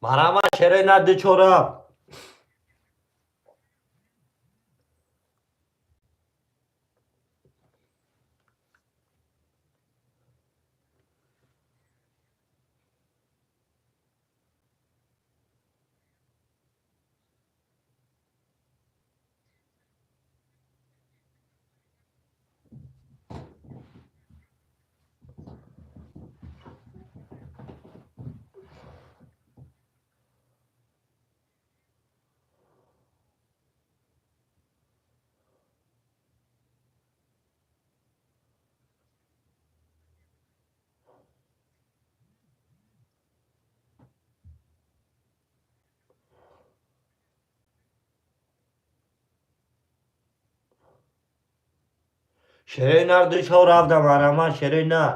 Марҳамат, шерои нар, ду чора. Шерои нар, ду чор ҳафта, марҳамат, шерои нар.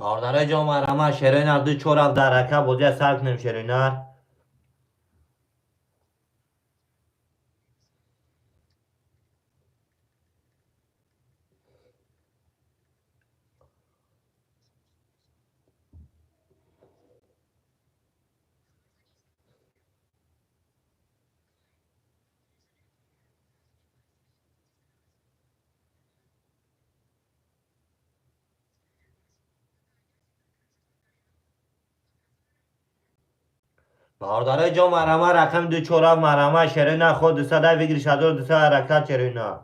Бародари ҷон, марҳамат, шерои нар, ду чор ҳафта, ҳаракат, бозия сар кунем, шерои нар. Бародари ҷон, марҳамат, рақами ду чор ҳафт, марҳамат, шерои нар, хо 200 выигрыш, 1200 ҳаракат, шерои нар.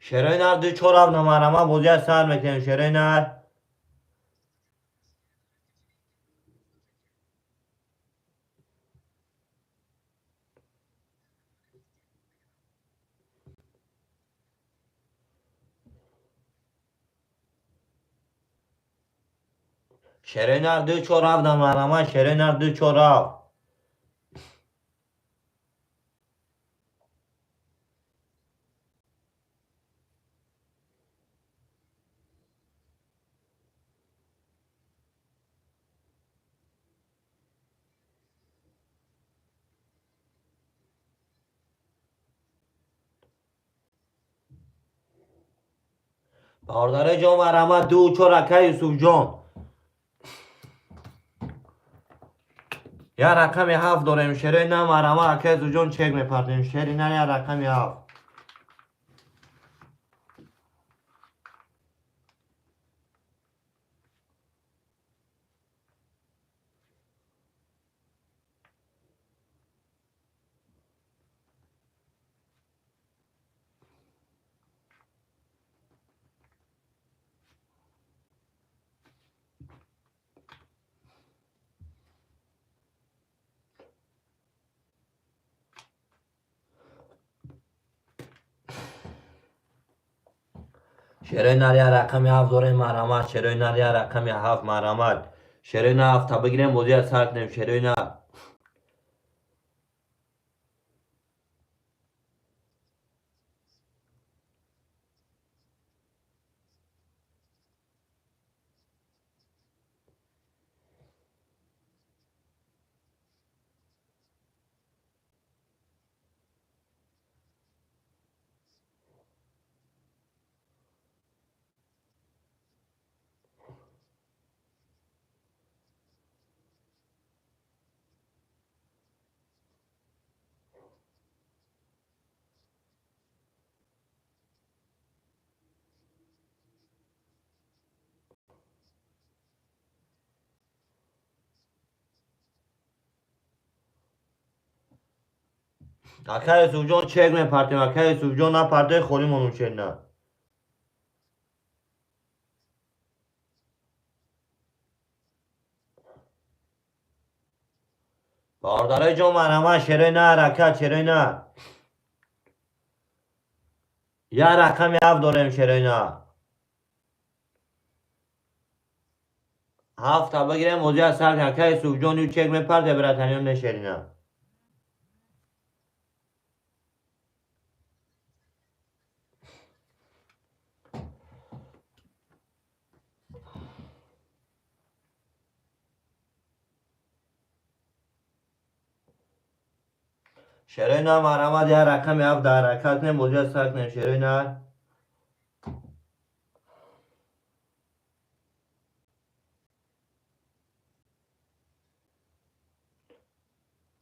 Шерои нар, ду чор ҳафт, марҳамат, бозия сар мекунем, шерои нар. Шерои нар, ду чор ҳафт, марҳамат, шерои нар, ду чор ҳафт. Бародари ҷон, марҳамат, 2-4 акай Юсуфҷон. Я рақами 7 дорем, шерои на, марҳамат, акай Юсуфҷон, чек мепартем. Шери на, я рақами 7. Шерои нар я рақами 7 дорем, марҳамат. Шерои нар я рақами 7, марҳамат. Шерои на 7 бигирем, бозия сар кунем. Шерои на. Акай Юсуфҷон, чек мепартем. Акай Юсуфҷон, напарте, холӣ монум шер на. Бародарои ҷон, марҳамат, шерои на, ҳаракат, шерои на. Я рақами 7 дорем, шерои на. 7 бигирем, бозия сар кунем. Акай Юсуфҷон, ю чек мепарте, братаниён, не шери на. Шерои на, марҳамат, я рақами 7 ҳаракат кунем, бозия сар кунем. Шерои на.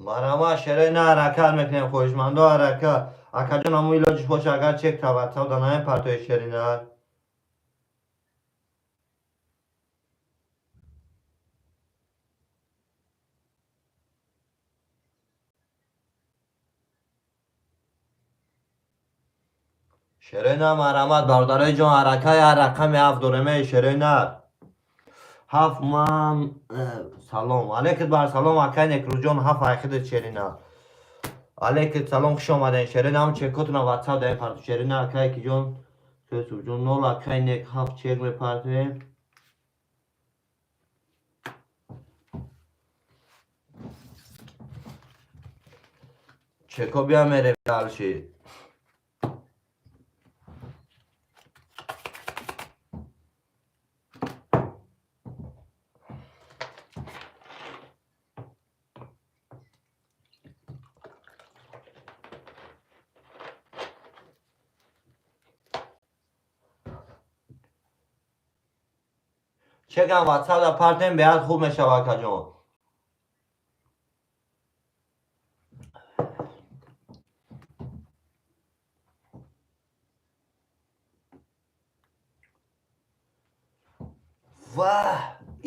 Марҳамат, шерои на, ҳаракат мекунем, хоҳишмандо, ҳаракат. Акаҷон, ҳамун илоҷиш боша, агар чек тавассал да наем партои шери на. Шерои на, марҳамат, бародарои ҷон, ҳаракат, я рақами 7 дорем, эй шерои на. 7 ман салом. Алейкум бар салом, акай Некрӯзҷон, 7 айхидат шери на. Алейкум салом, хуш омаден. Шерои на, ҳам чекотона WhatsApp даем парту. Шерои на, акай Киҷон, Юсуфҷон, 0, акай Нек 7 чек мепартем. Чеко биям мерем дальше. Чекам WhatsApp да партем, беҳад хуб мешава, акаҷон. Ваҳ,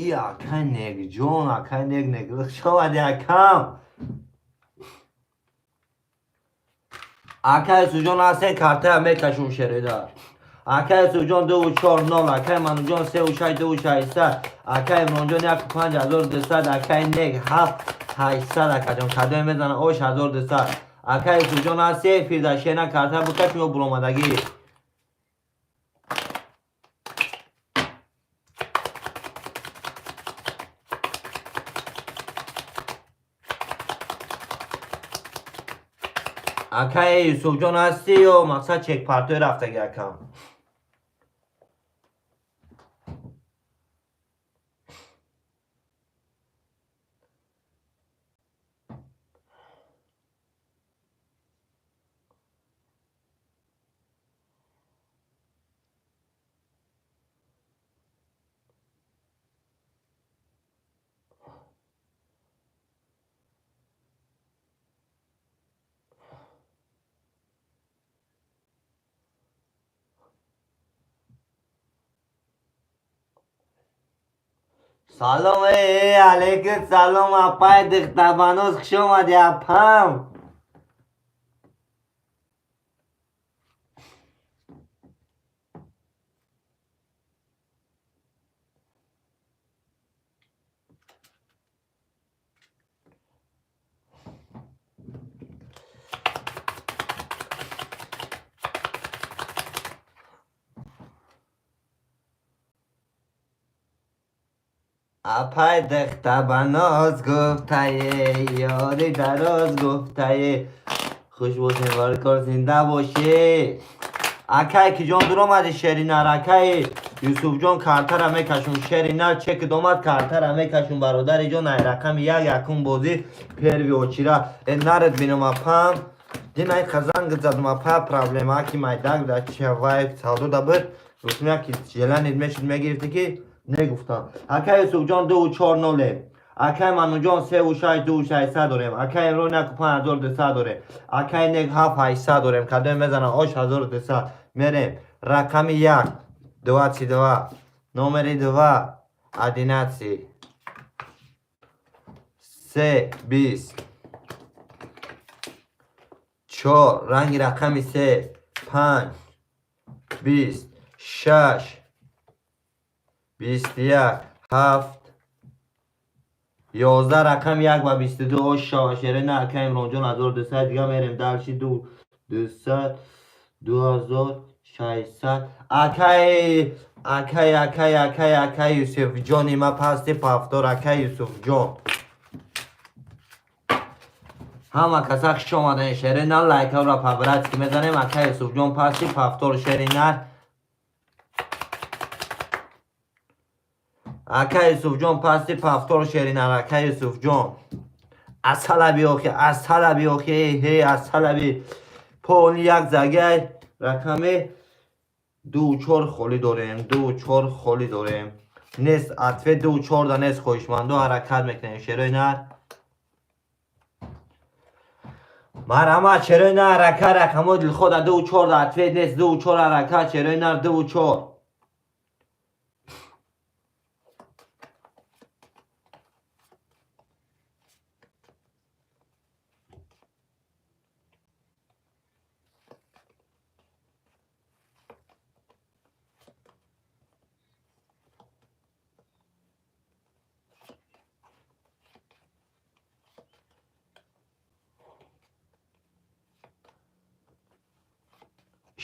и акай Некҷон, акай Нек, Нек, хуш омади, акам. Акай Юсуфҷон ҳастен, картая мекашум шерида. Акай Юсуфҷон 2-4 0, акай Мануҷон 3-6 2-600, акай Имронҷон 1-5 1200, акай Нек 7 800, акаҷон кадоме мезана ош 1200. Акай Юсуфҷон ҳасте, фирда шена карта букаш ё буромадагӣ. Акай Юсуфҷон ҳастӣ ё мақсад чекпартои рафтагӣ, акам? Салом, алейкум салом, апай духтарбаноз, хуш омадӣ, апам. Апай духтарбаноз гуфтае, ёри дароз гуфтае. Хуш бошед, ворикор, зинда бошед. Акай ки ҷон дур омадӣ, шеринар, акай Юсуфҷон, картара мекашум, шеринар, чек домад, картара мекашум, бародари ҷон, ай рақами як, якум бозӣ, первый очира. Э, наред бинам, апам. Дин ай қазанг задум, апа, проблема ки майдак да чавай савдо да буд. Гуфтум, яки желанид мешуд, мегирифтӣ ки негуфтам. Акай Юсуфҷон, дуву чор нолем. Акай Мануҷон, севу шаш, дуву шашсад дорем. Акай Имрон, яку 5200 дорем. Акай Нек, 7800 дорем. Кадоме мезанам, ош 1200. Мерем. Рақами як, 22. Номери два, 11. Се, 20. Чор, ранги рақами се, панҷ, 20, шаш, 21, ҳафт, 11, рақами як ва 22. Ош шава, шерина, акай Имронҷон, 1200. Дига мерем дальше, ду дусад, 2600. Акай, акай, акай, акай, акай Юсуфҷони ма, пасти повтор, акай Юсуфҷон. Ҳама каса хуш омадан, шерина, лайкаро по-братски мезанем. Акай Юсуфҷон, пасти повтор, шерина. Акай Юсуфҷон, пасти повтор, шерина, акай Юсуфҷон. Асала биохи, асала биохи, ҳе, асала би. Пони як загай, рақами ду чор холӣ дорем, ду чор холӣ дорем. Нест ответ, ду чорда нест, хоҳишмандо, ҳаракат мекунем, шерои нар. Марҳамат, шерои нар, ҳаракат, рақамҳои дилхоҳ, ду чорда ответ нест, ду чор, ҳаракат, шерои нар, ду чор.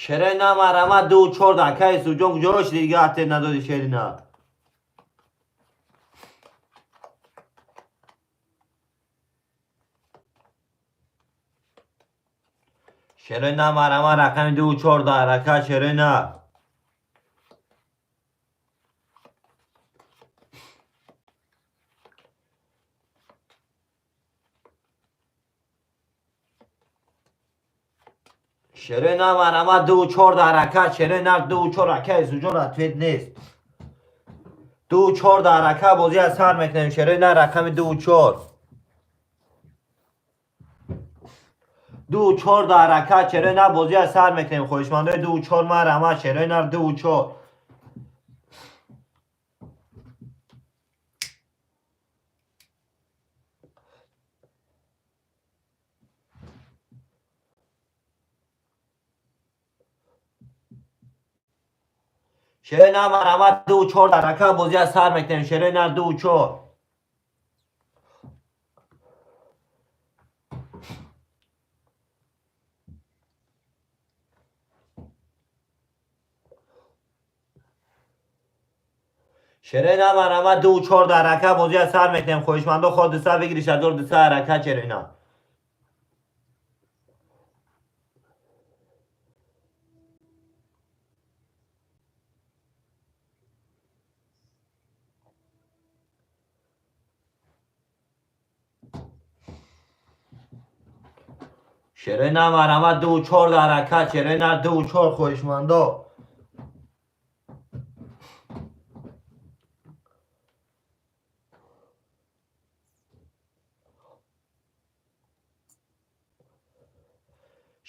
Шерина, марҳамат, ду чорда. Акай Юсуфҷон, куҷо шуди, дига ответ надоди, шерина? Шерина, марҳамат, рақами ду чорда, ҳаракат, шерина. Шерина, марҳамат, ду чорда, ҳаракат, шерина, ду чор. Акай Юсуфҷон, ответ нест. Ду чорда, ҳаракат, бозӣ аз сар мекунем, шерина, рақами ду чор. Ду чорда, ҳаракат, шерина, бозӣ аз сар мекунем, хоҳишмандои ду чор, марҳамат, шерина, ду чор. Шерина, марҳамат, ду чор, ҳаракат, бозӣ аз сар мекунем, шерина, ду чор. Шерина, марҳамат, ду чор, ҳаракат, бозӣ аз сар мекунем, хоҳишмандо, хоҳ дуса бигириш, 1200, ҳаракат, шерина. Шерина, марҳамат, ду чор, ҳаракат, шерина, ду чор, хоҳишмандо.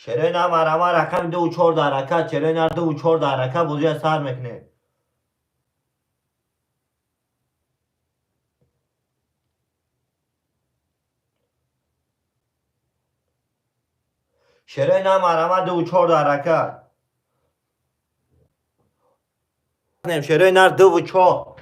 Шерина, марҳамат, рақами ду чор, ҳаракат, шерина, ду чор, ҳаракат, бозӣ аз сар мекунем. Шерои на марама 2-4 ҳаракат. Шерои нар 2-4.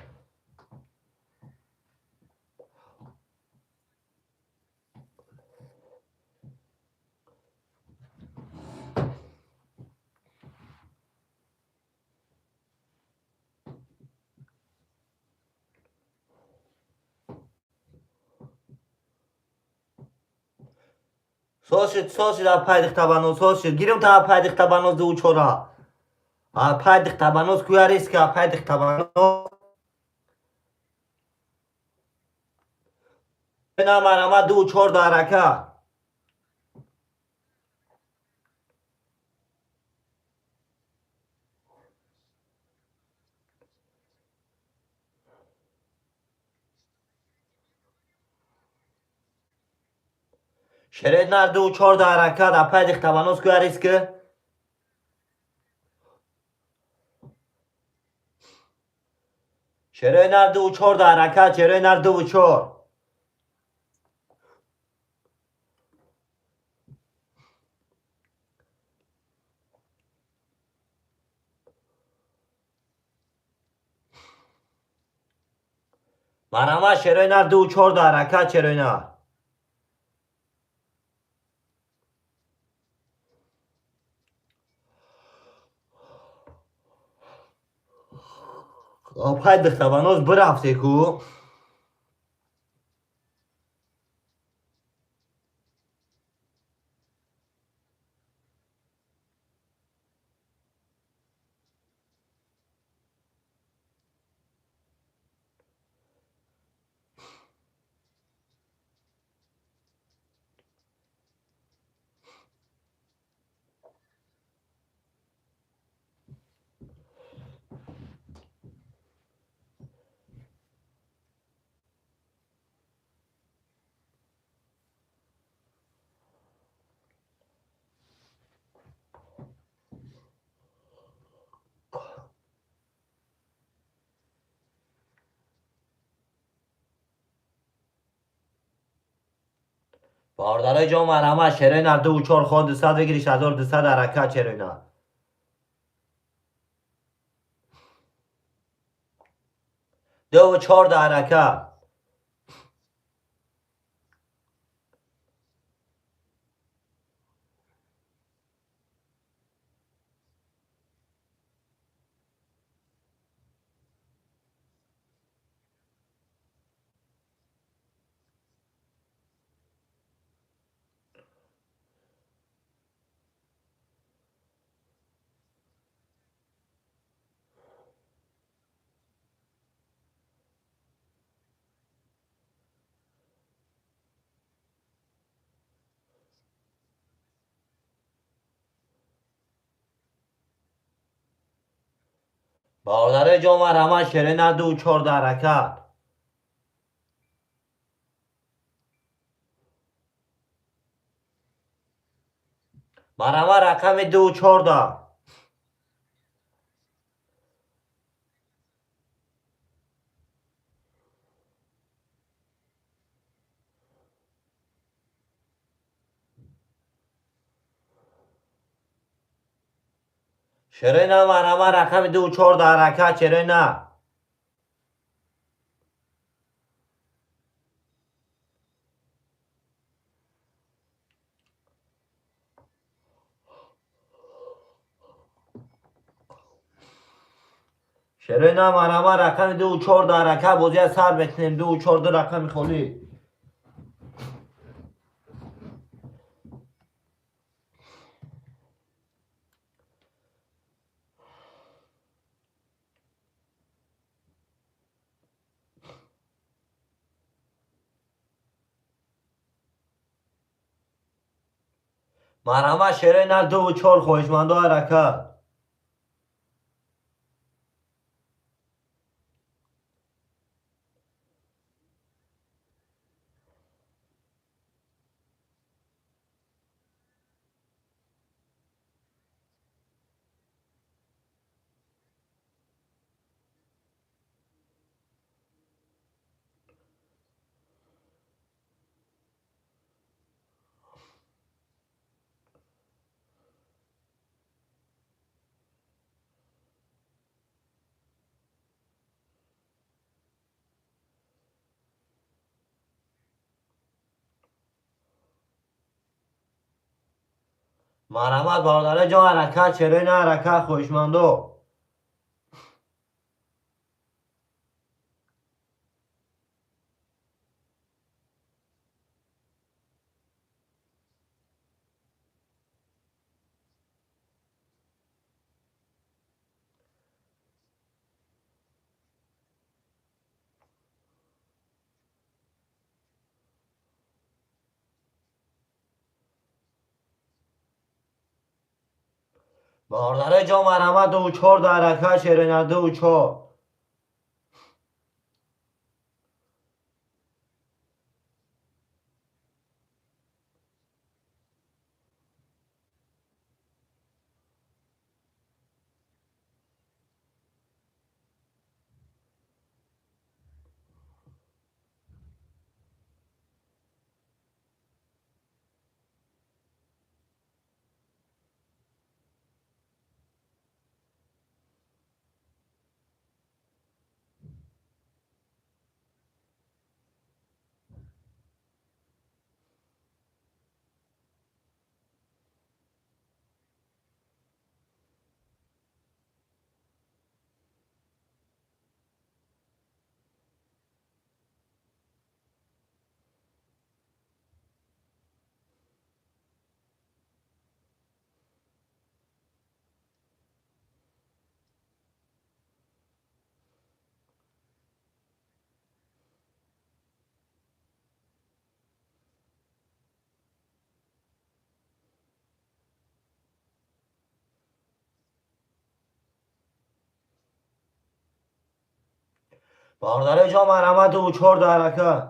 Сосид апай дихтабаноз, сосид. Гирим та апай дихтабаноз 2-4. Апай дихтабаноз куя риска, апай дихтабаноз. На марама 2-4 ҳаракат. Шерои нар 2-4 ҳаракат, апай дихтабаноз куя риска. Шерои нар 2-4 ҳаракат, шерои нар 2-4. Марама шерои нар 2-4 ҳаракат, шерои нар. Апай дихтабаноз бирафте ку. Бародарои ҷон марҳамат, шерои нар 2-4 ход 200 бигириш 1200 ҳаракат шерои нар. 2-4 ҳаракат. Бародарои ҷон марҳамат, шерои нар 2-4 ҳаракат. Марҳамат рақами 2-4. Шерои на марҳамат рақами 2-4 ҳаракат, шерои на. Шерои на марҳамат рақами 2-4 ҳаракат, бозия сар мекунем 2-4 рақами холӣ. Марҳамат шерои нар 2-4 хоҳишмандо ҳаракат. Марҳамат, бародари ҷон, ҳаракат, шерои на ҳаракат, хоҳишмандо. Бародари ҷон, марҳамат, 2-4 да ҳаракат, шерои на 2-4. Бародари ҷон, марҳамат, 2-4 да ҳаракат.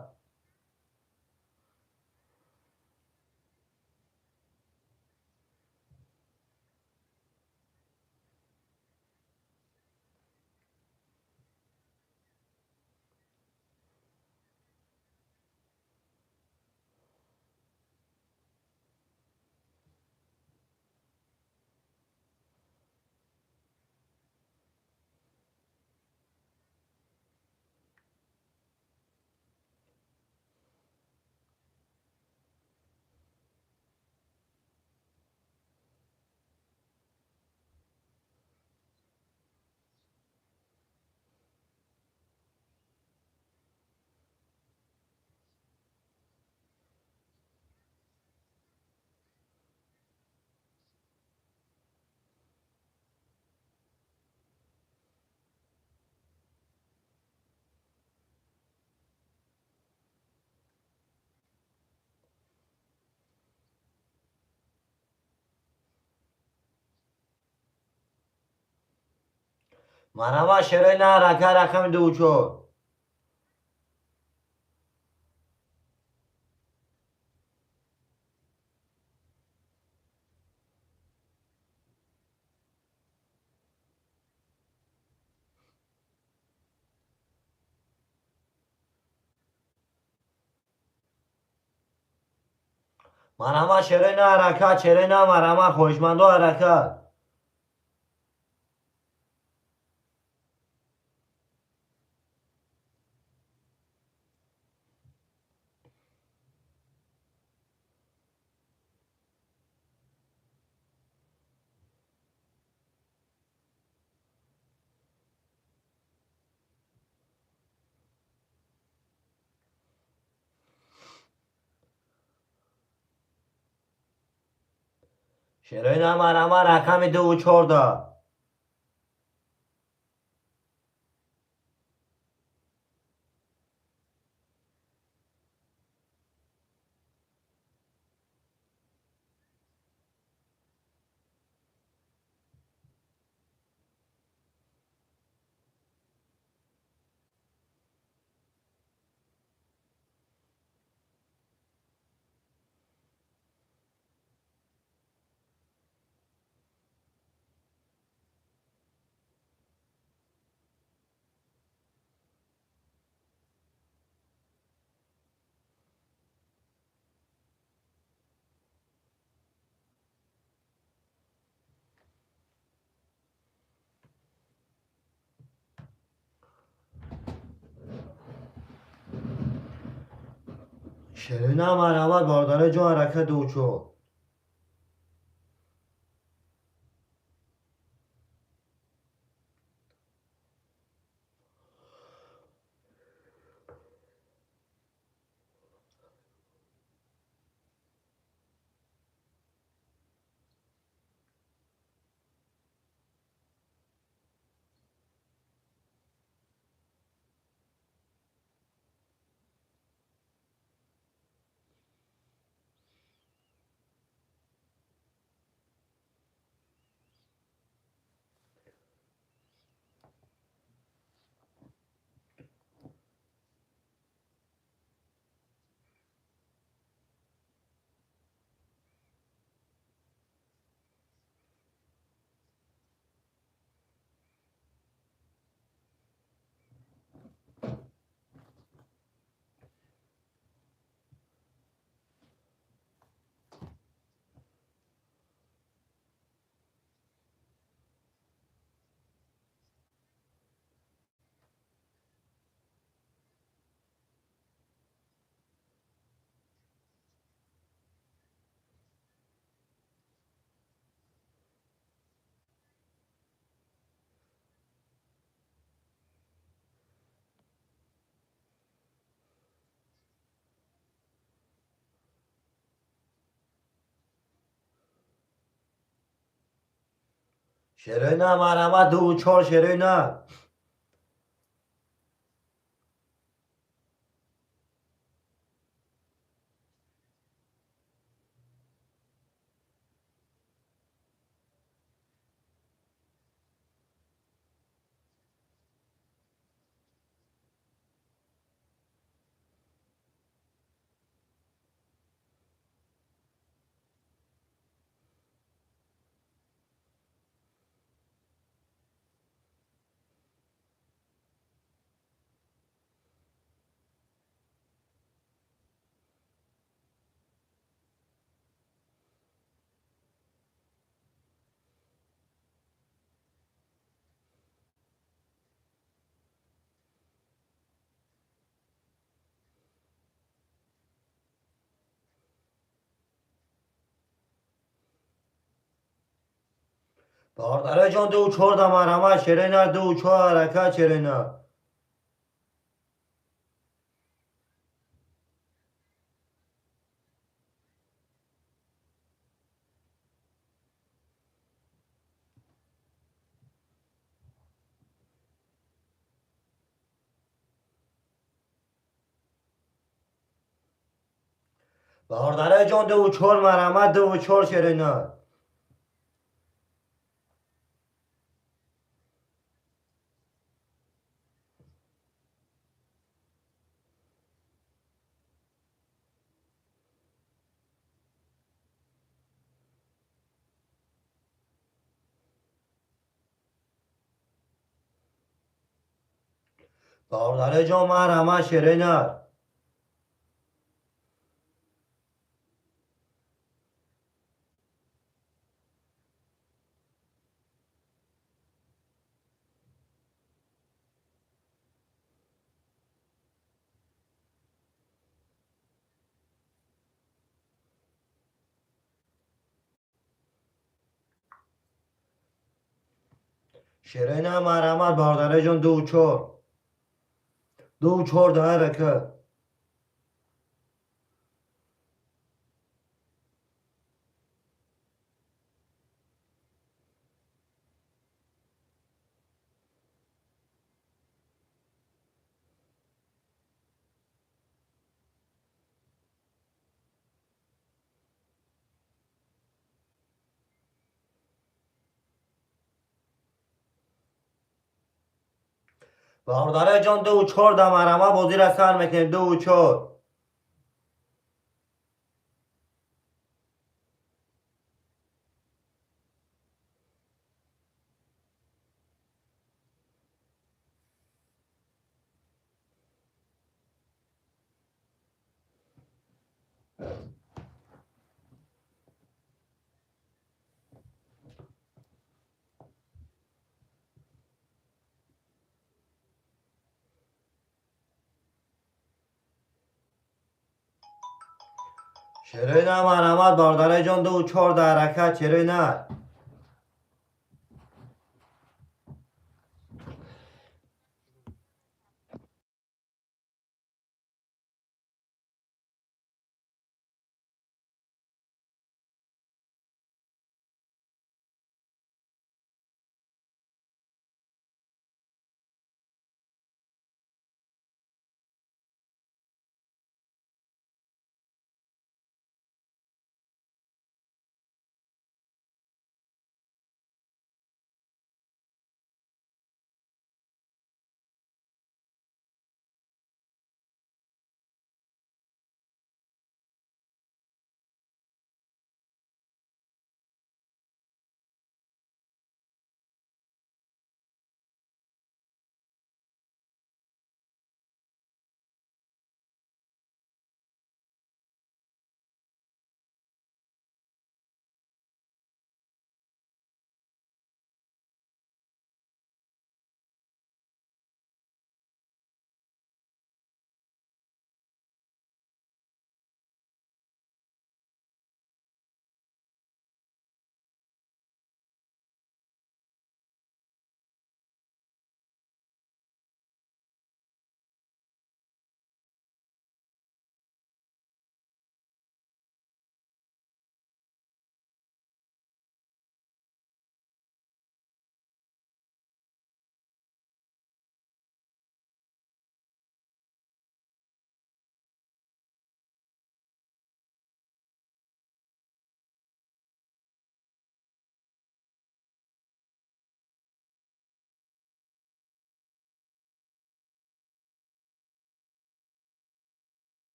Марҳамат, шерои на ҳаракат, рақами 2-4. Марҳамат, шерои на ҳаракат, шерои на, марҳамат, хоҳишмандо, ҳаракат. Шерои на марҳамат, рақами 2-4 да. Шерина марҳамат, бародари ҷон, ҳаракат 2-4. Шерои на, марҳамат, 2-4, шерои на. Бародарои ҷон, 2-4 да, марҳамат, шерои нар, 2-4, ҳаракат, шерои нар. Бародарои ҷон, 2-4, марҳамат, 2-4, шерои нар. Бародарои ҷон, марҳамат, шерои нар. Шерои нар, марҳамат, бародарои ҷон, 2-4. 2-4 да, ҳаракат. Бародарои ҷон, 2-4 да, марҳамат, бозиро сар мекунем, 2-4. Шерои на, марҳамат, бародарои ҷон, 2-4 да, ҳаракат, шерои на.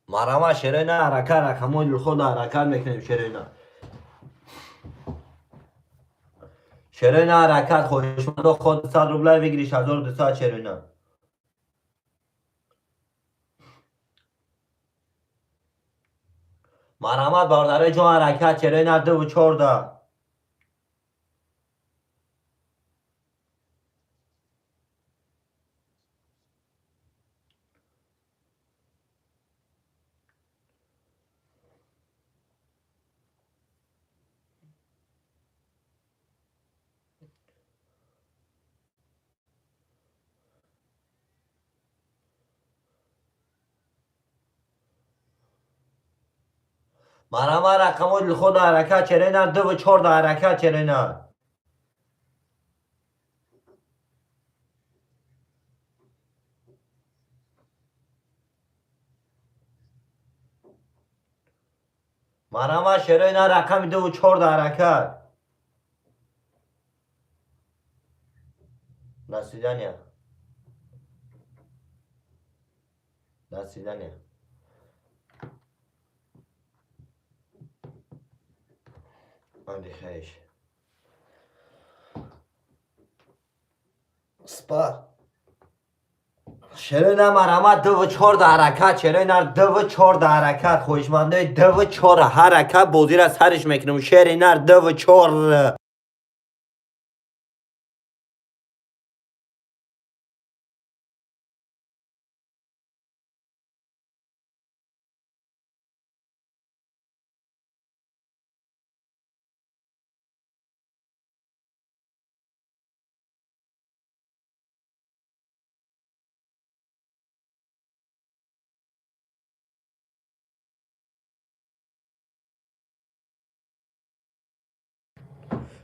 Марама шерена ҳаракат, рақамҳои дилхоҳ ҳаракат мекунем шерена. Шерена ҳаракат, хоҳишмандо худ 100 рубля выигрыш 1200 шерена. Марҳамат бародарои ҷон ҳаракат шерена 2 ва 14. Марҳамат рақамҳои дилхоҳ ҳаракат шерена 2 ва 14 ҳаракат шерена. Марҳамат шерена рақами 2 ва 14 ҳаракат. До свидания. До свидания. Отдыхаешь. Спа. Шерена марҳамат 2 ва 14 ҳаракат шерена 2 ва 14 ҳаракат, хоҳишмандаи 2 ва 4 ҳаракат, бозира сариш мекунем шерина 2 ва 4.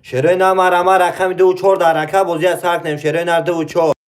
Шерена марҳамат рақами 2 ва 14 ҳаракат, бозия сар кунем шерена 2 ва 4.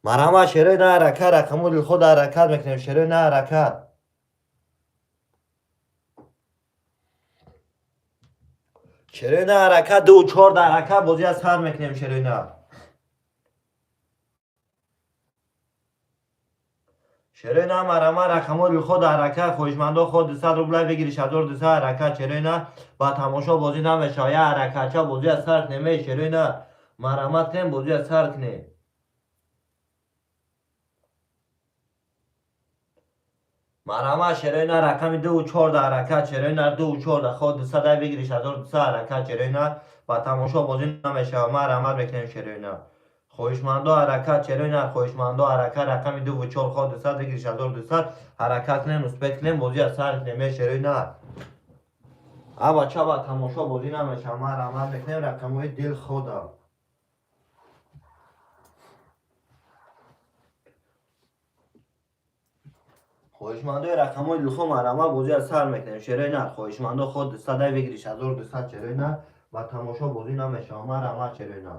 Марҳамат, шерои на, ҳаракат, рақаму дилхоҳ ҳаракат мекунем, шерои на, ҳаракат. Шерои на, ҳаракат, дуву чор ҳаракат, бозия сар мекунем, шерои на. Шерои на, марҳамат, рақамҳои дилхоҳ ҳаракат, хоҳишмандо ход 200 рубла бигириш, 1200 ҳаракат, шерои на, ба тамошо бозӣ намешава, я ҳаракатча бозия сар кунем, эй шерои на, марҳамат кунем, бозия сар кунем. Марҳамат, шерои на, рақами дуву чорда ҳаракат, шерои на, дуву чорда, ход 200 бигириш, 1200 ҳаракат, шерои на, ба тамошо бозӣ намешава, марҳамат мекунем, шерои на. Хоҳишмандо ҳаракат, шерои на, хоҳишмандо ҳаракат, рақами дуву чор, ход 200 бигириш, 1200 ҳаракат кунем, успеть кунем, бозия сар кунем, э шерои на. А бача, ба тамошо бозӣ намешава, марҳамат мекунем, рақамҳои дилхоҳда. Хоҳишмандои рақамҳои дилхоҳ, марҳамат, бозия сар мекунем, шерои на, хоҳишмандо ход 200 бигириш, 1200, шерои на, ба тамошо бозӣ намешава, марҳамат, шерои на.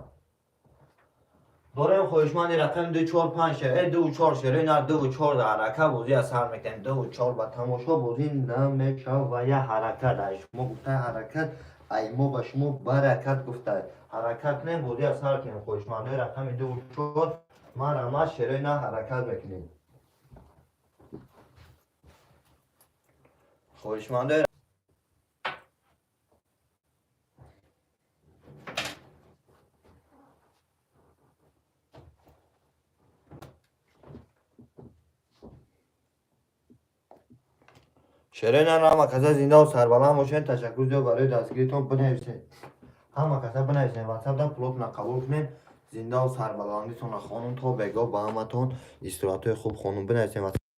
Дорем хоҳишманди рақами ду чор панҷ, э дуву чор, шерои на, дуву чор ҳаракат, бозия сар мекунем, дуву чор, ба тамошо бозӣ намешава, я ҳаракат, ай шумо гуфта ҳаракат, ай мо ба шумо баракат гуфта ҳаракат кунем, бозия сар кунем, хоҳишмандои рақами дуву чор, марҳамат, шерои на, ҳаракат мекунем. Хоҳишмандои шерои на, ҳама каса зиндаву сарбаланд бошед. Ташаккур зиёд барои дастгиритон. Бинависед, ҳама каса бинависед, ватсапда пулотона қабул кунем. Зиндаву сарбаландитона хонум, то бегоҳ ба ҳаматон истироҳатҳои хуб, хонум. Бинависед.